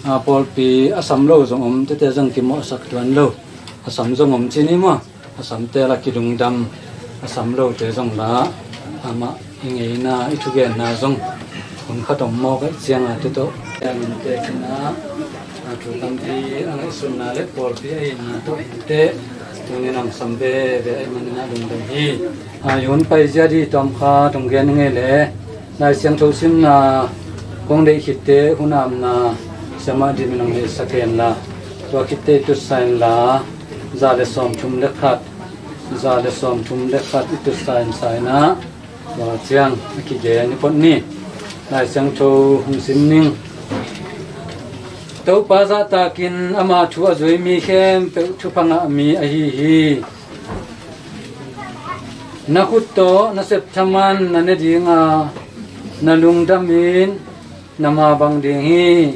ah, pawlpi a sam lo zong om, tete zong kimawhsak tuan lo. A sam zong om ci ni maw. A samte la kilungdam, a sam lote zong la amah i ngeina, i thugenna zong hun khat om mawk ahih cianga tute tawh. Ciangin te kina a thu tampi a ngaihsutna le pawlpi a itna tawh te tunin hong sam veve ahih manin a lungdam hi. A, i hun paizia ding tawm kha tong gen i ngei le Lai Siangtho simna kong deih khitte hun amna siamah dimin hong neihsak hen la, tua khitte i tutsa hen la, za le sawmthum le khat, za le sawmthum le khat i tutsa hen sa inah, tua ciang a kigen i pot ni. Lai Siangtho hong sim ning. Topa zahtakin ama thu a zui mi khempeuh thupha ngah mi ahi hi. Na khut tawh na sep thaman na ne dinga, na lungdamin na mabang ding hi.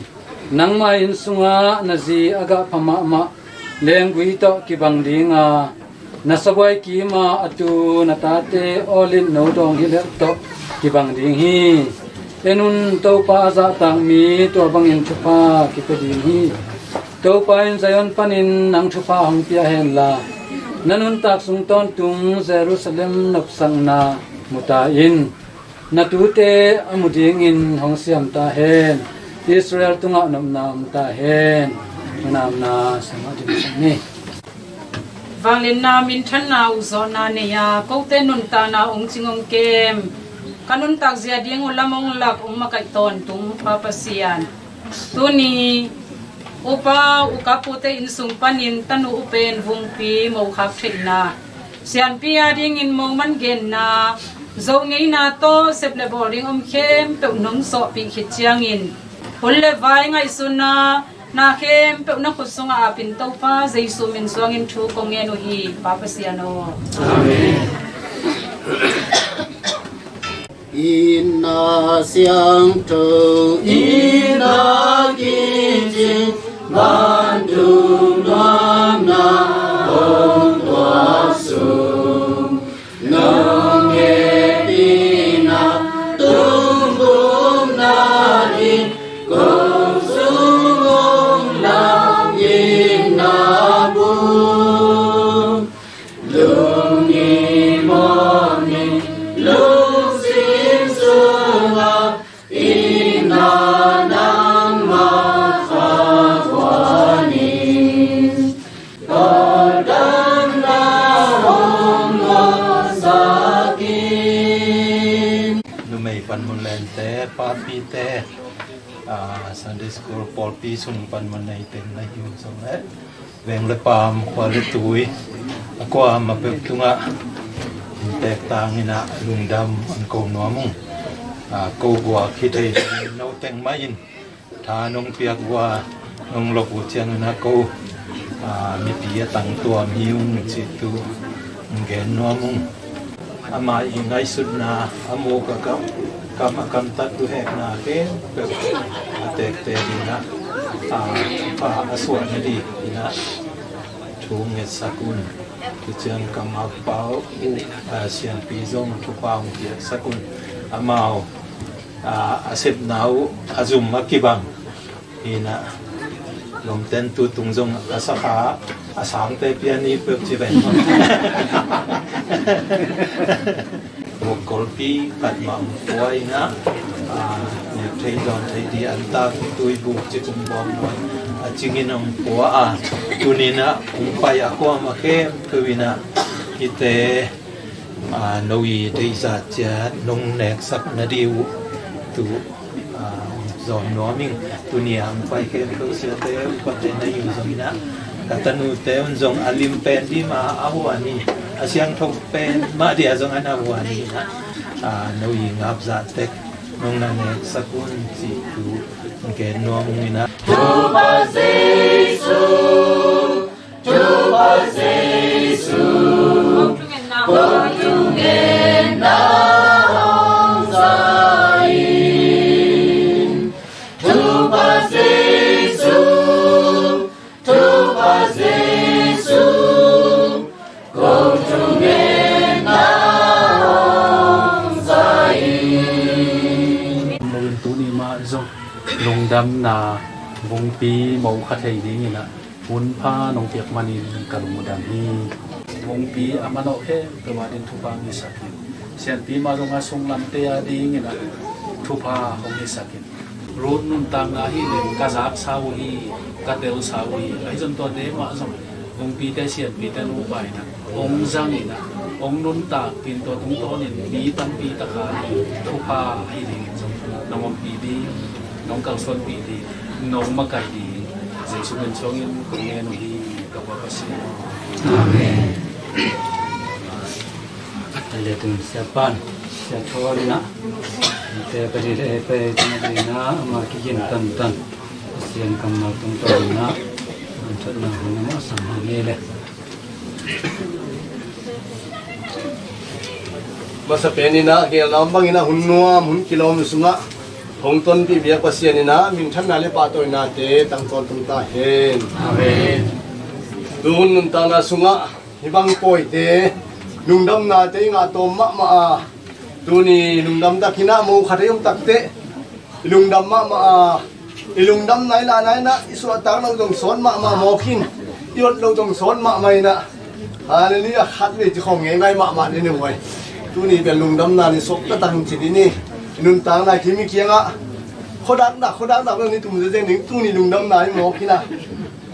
Nangmah inn sungah na zi a gah pha mahmah lenggui tawh kibang dinga, na sabuai kima a tu na tate awlin no dawng hilh tawh kibang ding hi. En un, Topa a zahtak mi tua bangin thupha kipia ding hi. Topa in Zion panin nang thupha hong pia hen la, na nuntak sung tawntung Jerusalem nopsakna mu ta in. Na tute a mu dingin hong siam ta hen. Israel tungah nopna om ta hen. Nunamna sangah ding sang ni. Vangliatna minthanna uh zawhna nei-a kote nuntakna hong cing hong kem, ka nuntak zia ding uh lam hong lak hong makaih tawntung Pa Pasian, tuni upa ukapute innsung panin tanu upen vungpi mokhak theihna, sianpi a dingin moman genna, zoh ngeina tawh sep le bawl ding om khempeuh nong sawhpih khit ciangin, hun le vai ngaihsutna, na khempeuh na khut sungah apin Topa Jesu min suangin thu kong ngen uh hi, Pa Pasian aw. Amen. Inn a siangtho, inn a kicing, vantung nuamna hong tuak sung. Nong hehpihna tung bum nading, kong sung hong lam inn a bum. Lungnim mawhning lungsim sungah, inn ah nangmah kha khuanin, pawldamna hong musak in. Numei panmun lente, papite, ah, Sunday school pawlpi sung panmun neite na hi uh zong le, veng le paam, khua le tui, a kuamah peuh tungah inntek tangin ah lungdam hong ko nuam ung. Ah, ko guak hi thei, no teng mah in tha nong piak uh a, Hong lawp uh ciangin ah ko, a, mipi a tangtuam hi ung cih thu gen nuam ung. Amah i ngaihsutna a muk a kam, kam a kamtat uh hekna khempeuh a tektek in ah, a, a suahna ding in ah thu ngetsak un. Tua ciang kammal pau uh, a, siampi zong thupha hong piaksak un. Amau, a, a sepna uh a zum a kibang hi in ah, lomten tu tung zong a sakha a sangte pia ni peuh ci ven. Vok golpi khat mah hong pua in ah, a, nek thei dawn thei ding an tak tui buk ci kum bawm nawn a cingin hong pua a, tuni in ah hong pai a kuamah khempeuh in ah hihte, a, no i deihzah ciat nong neksak nading uh tu, a, zawm nuam ing. Tuni a hong pai khempeuh siate upate na hi uh zongin ah, ka tanute un zong a lim pen ding mah a huan hi, a siangtho pen mah ding a zong a na huan hi in ah, a, no i ngap zah tek nong na neksak un cih thu gen nuam ung in ah. Topa Jesu, Topa Jesu, ko thungetna hong za in. Topa Jesu, Topa Jesu, ko thungetna hong za in. Moin tuni mah zong lungdamna vungpi mo kha thei dingin ah hun pha nong piak manin ka lungdam hi. Vungpi a manawh khempeuh a ding thupha hong hisak in. Siampi mah zong a sunglamte a dingin ah thupha hong hisak in. Ruth nuntakna hi leng ka zaksa uh hi, ka telsa uh hi. Ahi zong tuate mah zong vungpite siampite nupa in ah hong zang in ah hong nuntak pin tua tungtawnin mi tampi tak a thupha hi dingin zong nong ompih ding, nong kalsuanpih ding, nong makaih ding Jesu min suangin kong ngen uh hi, ka Pa Pasian. Amen. Ka le tung sia pan, sia thaw ding ah, te ka ding le pe tung ding ah, ama kigin tantan Pasian kammal tungtawn ding ah, an thotna hun ah mah sam hang e le. Masa pen in ah, gelna om bangin ah hun nuam, hun kilawm sungah hong tonpih biak Pasian in ah minthanna le pahtawinate tangtawn tung ta hen. Amen. Tu hun nuntakna sungah hih bang pawite lungdamnate i ngah tawm mahmah a, tuni lungdam takin ah mo khat ei om takteh i lungdam mahmah a, i lungdamna i lahna in ah i suahtak loh zong sawt mahmah mawk in, i ot loh zong sawt mahmah in ah, Halleluiah, khatvei ci khawm ngeingai mahmah ni ne muai. Tuni pen lungdamna ni sawk taktak ci ni ni. I nuntakna kim i kiangah khuadakdak khuadakdak lo ni tum zezeng ding, tuni lungdamna i mawk in ah,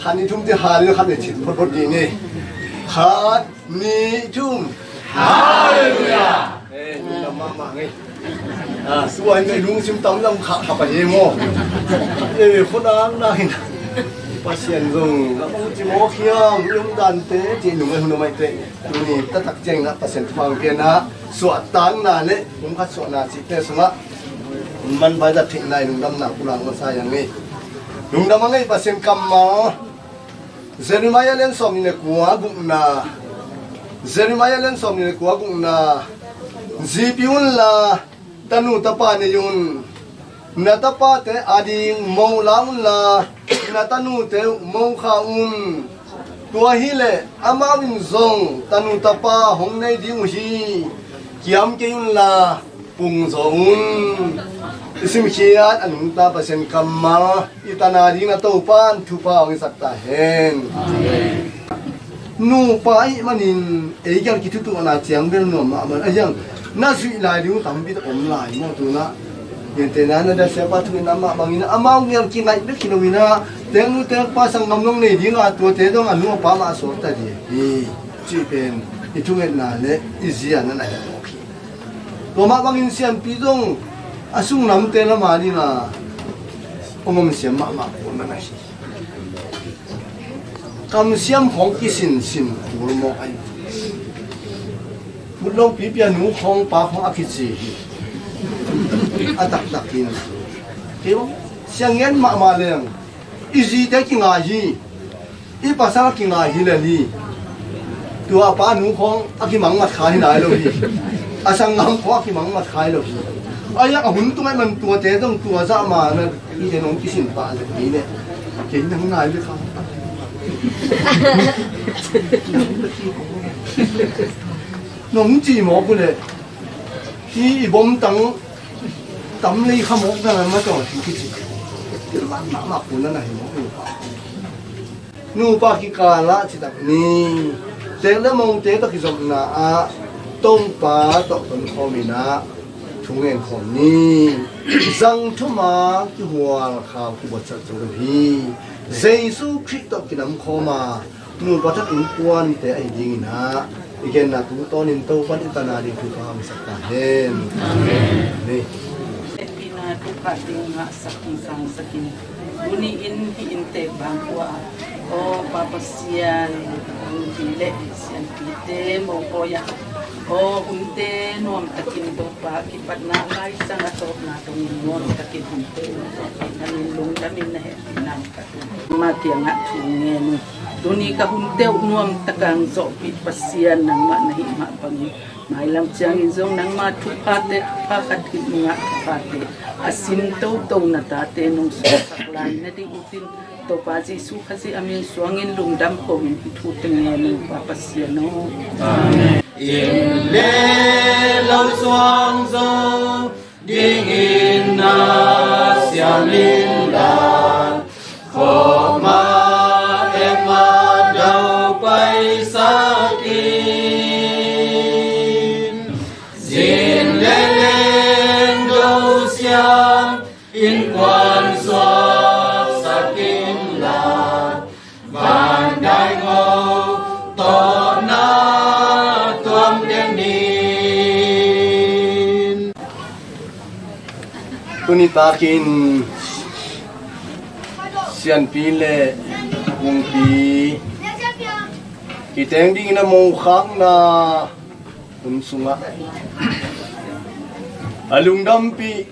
khat ni thum ci Halleluiah khatvei ci photphot ni ni. Khat ni thum. Halleluiah. Eh, lungdam mahmah ngei. Ah, suai ngei lungsim tam lam kha kha pa ye mo. Eh, khona na hin. Pasian zong na bang ci mo khiam, lungdam te ci nung ai hun mai te. Tuni taktak ciang na Pasian thupha piakna, suahtakna le hong khat suahna cihte sungah manpha zat theihna i lungdamna pulak masa hi ing. Lungdam a ngei Pasian kammal. Jeremiah lian sawmnih le kua gukna, Jeremiah lian sawmnih le kua gukna, zipi unla tanu tapa nei un, na tapate ading mo la unla, na tanute uh mo kha un. Tua hileh amau in zong tanu tapa hong nei ding uh hi. Kiam kei unla pungzaw un. I simkhiat a nungta Pasian kammal, i tan a ding na Topa in thupha hong hisak ta hen. Amen. Nupa ahih manin ei gel kithutuahna ciang bel nuam mahmah a hiang, na zuih lai ding uh tampi tak om lai maw tu-in ah. Gentehna na dasiapa thu-in amah bangin amau gel kingaih bek hi lo-in ah, teknu tekpa sanggam dong nei ding a, tuate dong a nu a pa mah a suakta ding hi. Cih pen i thungetna le i zia na na hi mawk hi. Tua mah bangin siampi zong a sunglamte lam a ding a hong om siam mahmah kul na na hi. Kamsiam khawng kisinsin kul mawk ahi. Mut lo pipi a nu khawng pa khawng a kici hi. A taktak in kei bang siang ngen mahmah leng I zite kingai hi. I pasal kingai hi lel hi. Tua pa nu khawng a kimangmat kha hi nai lo hi. A sanggam khawng a kimangmat kha hi lo hi. A yak a hun tung ai man tuate zong tua zah ma na ite nong kisin pah leh kei leh kei nang nai leh kha. Nong ci mawk uh leh i i bom tang tam lei kha mawk na ma tawh hi kici. Mak mak mak pun na na hi mawk nupa. Nupa kikal ah citak ni. Tek le mongte tawh kizopna ah Topa tawh tonkhawm in ah thu ngen khawm ni. Zang thuma kihual khau kibuatsak zo lo hi. Jesu Khrih tawh kinamkhawm a nupa thak innkuante ahi dingin ah i genna tungtawnin Topa'n i tana ding thupha hong sak ta hen. Amen. Hehpihna thupha ding ngahsak hong sangsak in. Tuni in hih inntek bang khua ah aw Pa Pasian, hong pi le sianpite mopawi ah aw hunte nuamtakin Topa kipatna laisang a tawpna dongin nuamtakin hunte nuamtakin lungdamin na hehpihna Nangma kiangah thu ngen uh. Tuni ka hunte uh nuamtaka hong zawhpih Pasian nangmah na hih mah bangin mailam ciangin zong nangma thuphate, thupha khat khit nungah thuphate a sin toto na tate nong suaksak lai nading uh cin Topa Jesu Khazih a min suangin lungdam ko-in hih thute ngen uh Pa Pasian aw. Amen. Inn le lo suang zo dingin na siam inla, khawkmah epmah dau paisak in. Zin le leng do siam innkuan suaksak inla, Van dai ngo tawh na tuam den in. Tuni takin sianpi le kungpi kiteng dingin a mokhakna hun sungah a lungdampih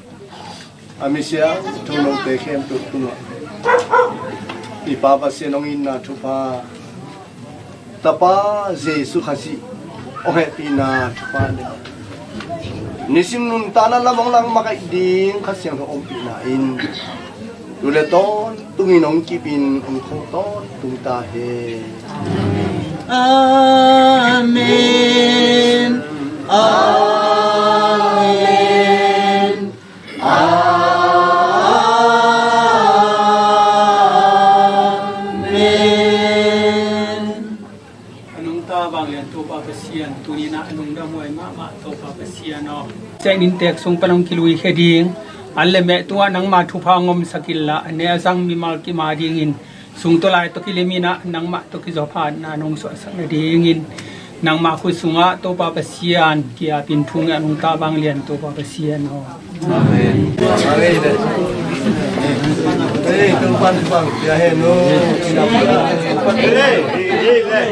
a misiangtho note khempeuh tungah i Pa Pasian hong itna thupha, Tapa Jesu Khazih hong hehpihna thupha le nisim nuntakna lam hong lang makaih ding Kha Siangtho ompihna in tu le tawntungin hong kipin hong kho tawntung ta hen. Amen. Amen. Amen. A nungta vanglian Topa Pasian, tuni-in a lungdamhuai mahmah Topa Pasian aw. Tua inntek sung pan hong kiluikhia ding, an le meh tungah nangma thupha hong omsak inla, a ne a zang mimal kim a dingin sung tawh lai tawh kilim in ah nangmah tawh kizaw phatna nong suahsak nadingin nangmah khut sungah Topa Pasian ki-apin thu ngen a nungta vanglian Topa Pasian aw. Amen. Amen. Hey, Topa Pasian, ya he no. Hey, hey, hey.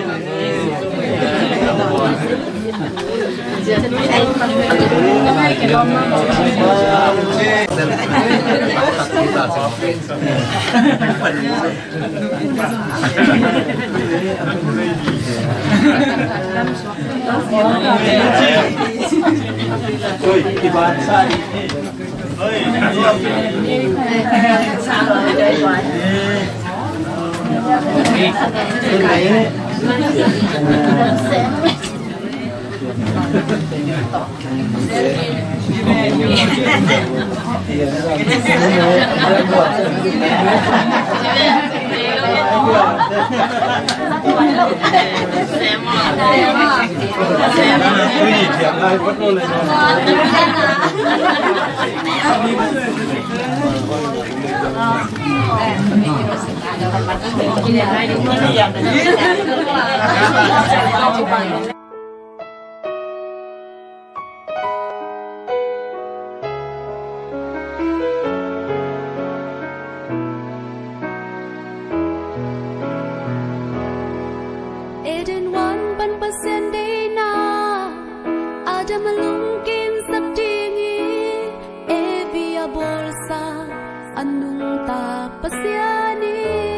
Eden huan pan Pasian deihna Adam a lungkimsak dingin Evi a bawlsa a nungta Pasian in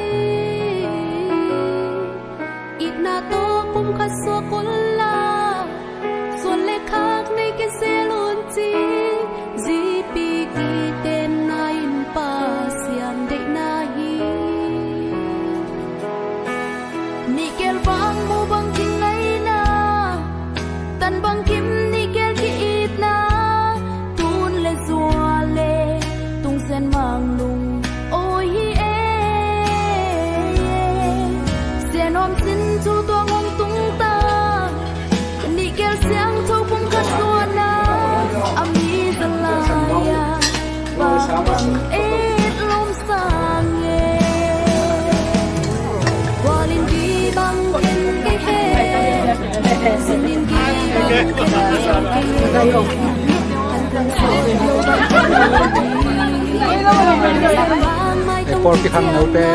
Pawl kikhang note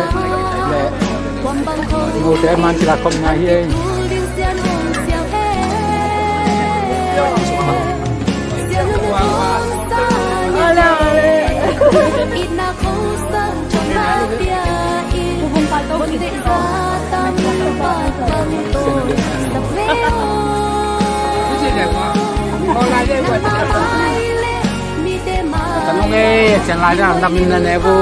le note man kila khom ngai hi ei. Ka nung ei, cian lai na lam in na ne bu.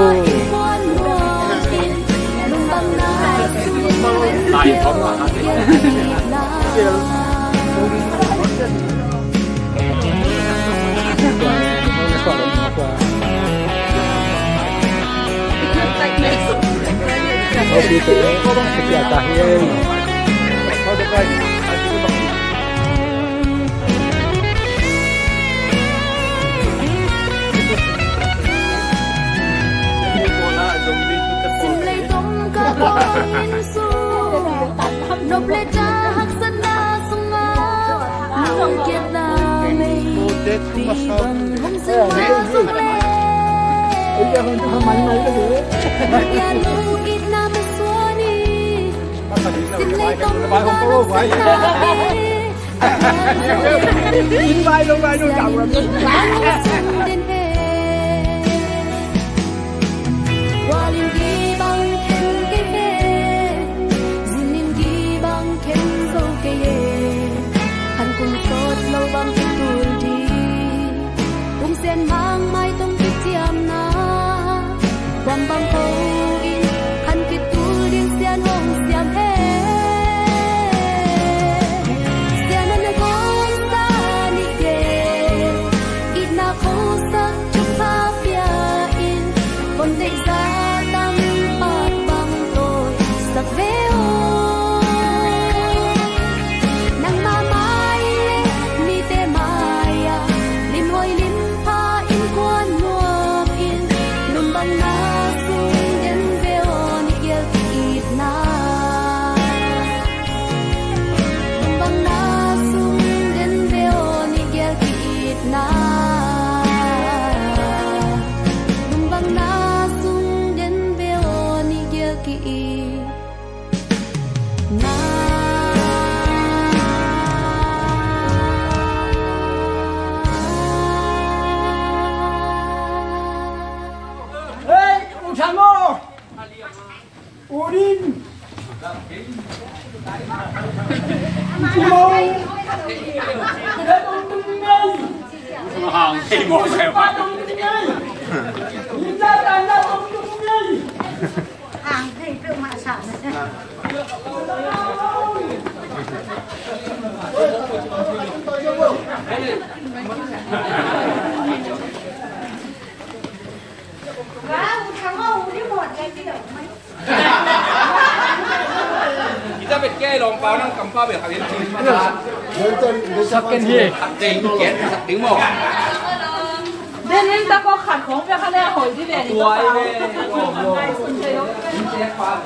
Tung sian mangmai tung kiciamna, kuam bang ko in khan kitul ding sian hong siam he. Sian an a kongsa nih ke, itna kongsa thupha pia in, kon deihsa tang pat bang tawi sak ve aw. Nangmah mai le mite mai-ah limhuai limpha innkuan nuam in, lum bang na sung den ve aw, ni gial ki-itna. Lum bang na sung den ve aw, ni gial ki-itna. Lum bang na sung den ve aw, ni gial ki-itna. Hei, u Thang aw! U Din! U Mo! Hang thei mawk ve. Hang thei peuhmah sa. Kita bet ke long pau nang kam pau bet kawin. Sak ken hi. Sak ding ken, sak ding maw. Den in ta ko khat khong pia kha le hoi di ve ni ko pau.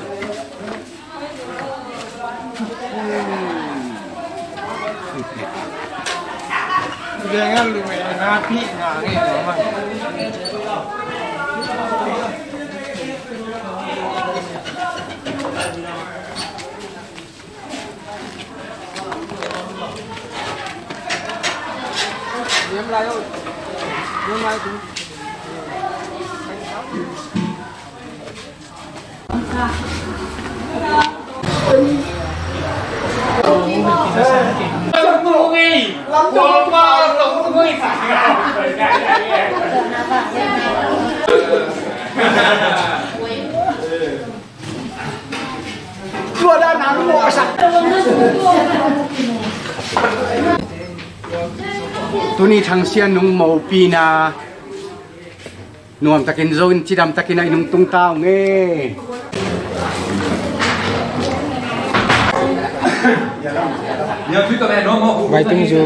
Tuni Thang Sian Nung mopina nuamtakin zo in cidamtakin a i nungtung ta ung e. Vaitung zu.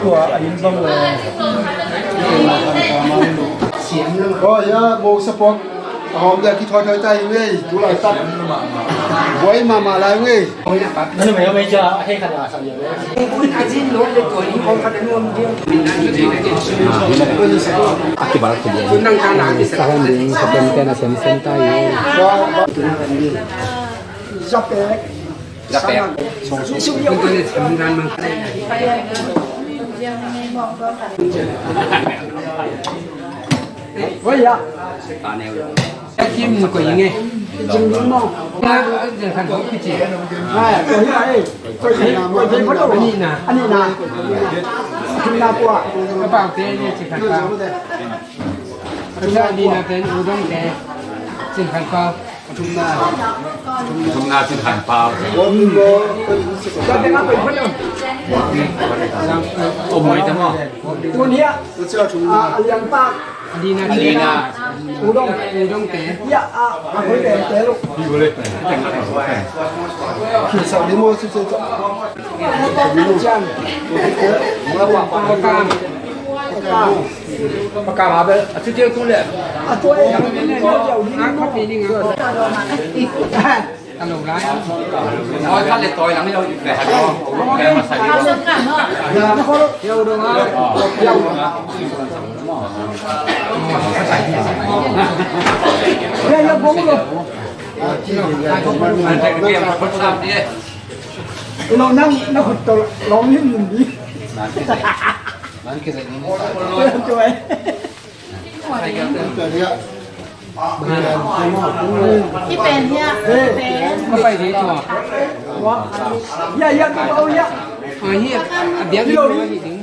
Tua a inn bang le. Tua hia mawk sapuak a hawm le a kithuaithuai ta hi ngei. Tu laitak buai mahmah lai ngei. A kibalh khulian a hawm ding sa pemten a semsem ta hi. Zape. Oi ya. Kim ko inge. Kim mo. Kan ko kici. Ai, ko hi ai. Ko hi na mo. Ani na. Ani na. Kim na kwa. Ka pau te ni ci kan ka. Ka ni na ten udong te. Cin kan ka. Thumna, thumna cin han pau. Om mai tamo. Tun hiah a liangpa. Alina. Alina. Udong. Udong te. Hiah a hoi te te lo. Sa ni mo su su. Cian. Pakam. Pakam a bel a tu tiang tu le. A tu e. Oi, khat le tawi lang lo. Ilo nang na khut to long lim lim di. Tua. Kipen hiah, kipen. Ka pai ding tua. Ya, ya, ka pau ya. Ah, hiah a biang ding tua hi ding.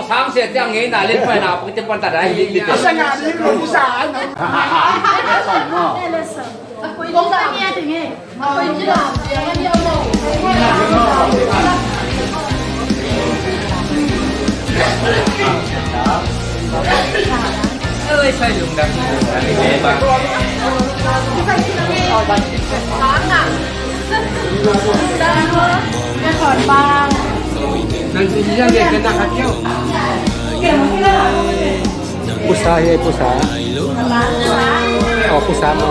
Sang sia tiang ngei na len pai na pung tiang pan ta dai hi ding. Sang a ding lu sa na. Kong sa nia ding e. Pusa hi, pusa. Oh, pusa mo.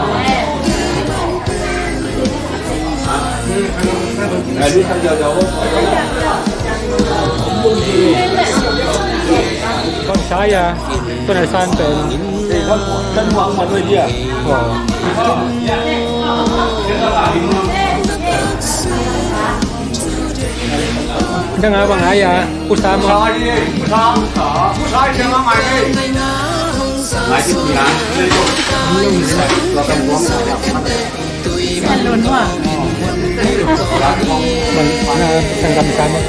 Kon saya, kon asan pen. Oh. Dang a bang a ya, pusa mo. Bang a, sanggam sa mo.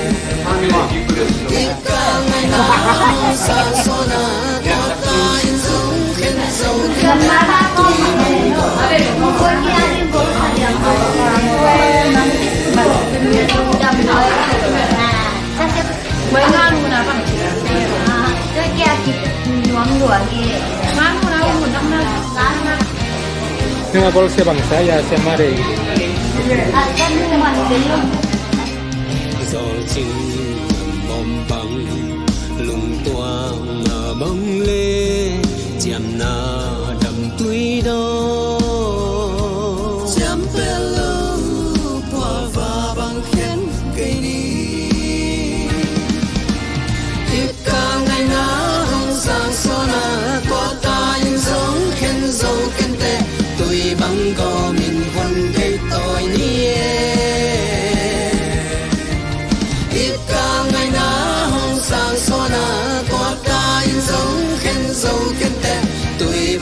Nang a bol sia bangsa ya sia mare. Zawlcing bawm bang, lungtuang a bang le ciamna damtui daw. Ciampel lo puava bang khen kei ni. Ipka ngaina hong sang sona kota in zong khen zo kente. Tui bang gawmin hun kei tawi ni e. Ipka ngaina hong sang sona kota in zong khen zo kente. Tui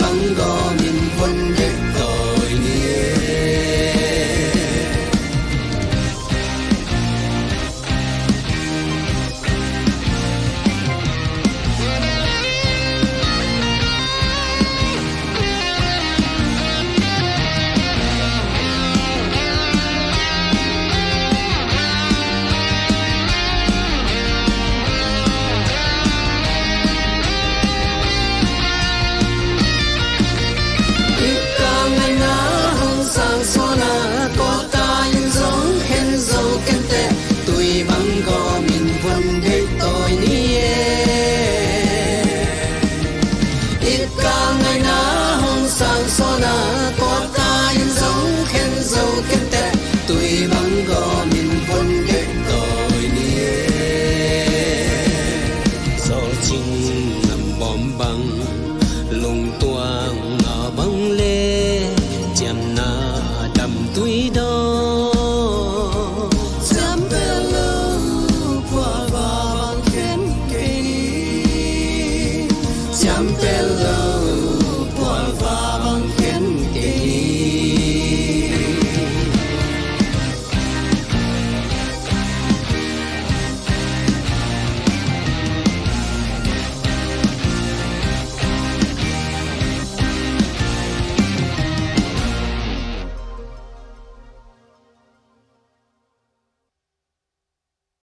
Nang a bang le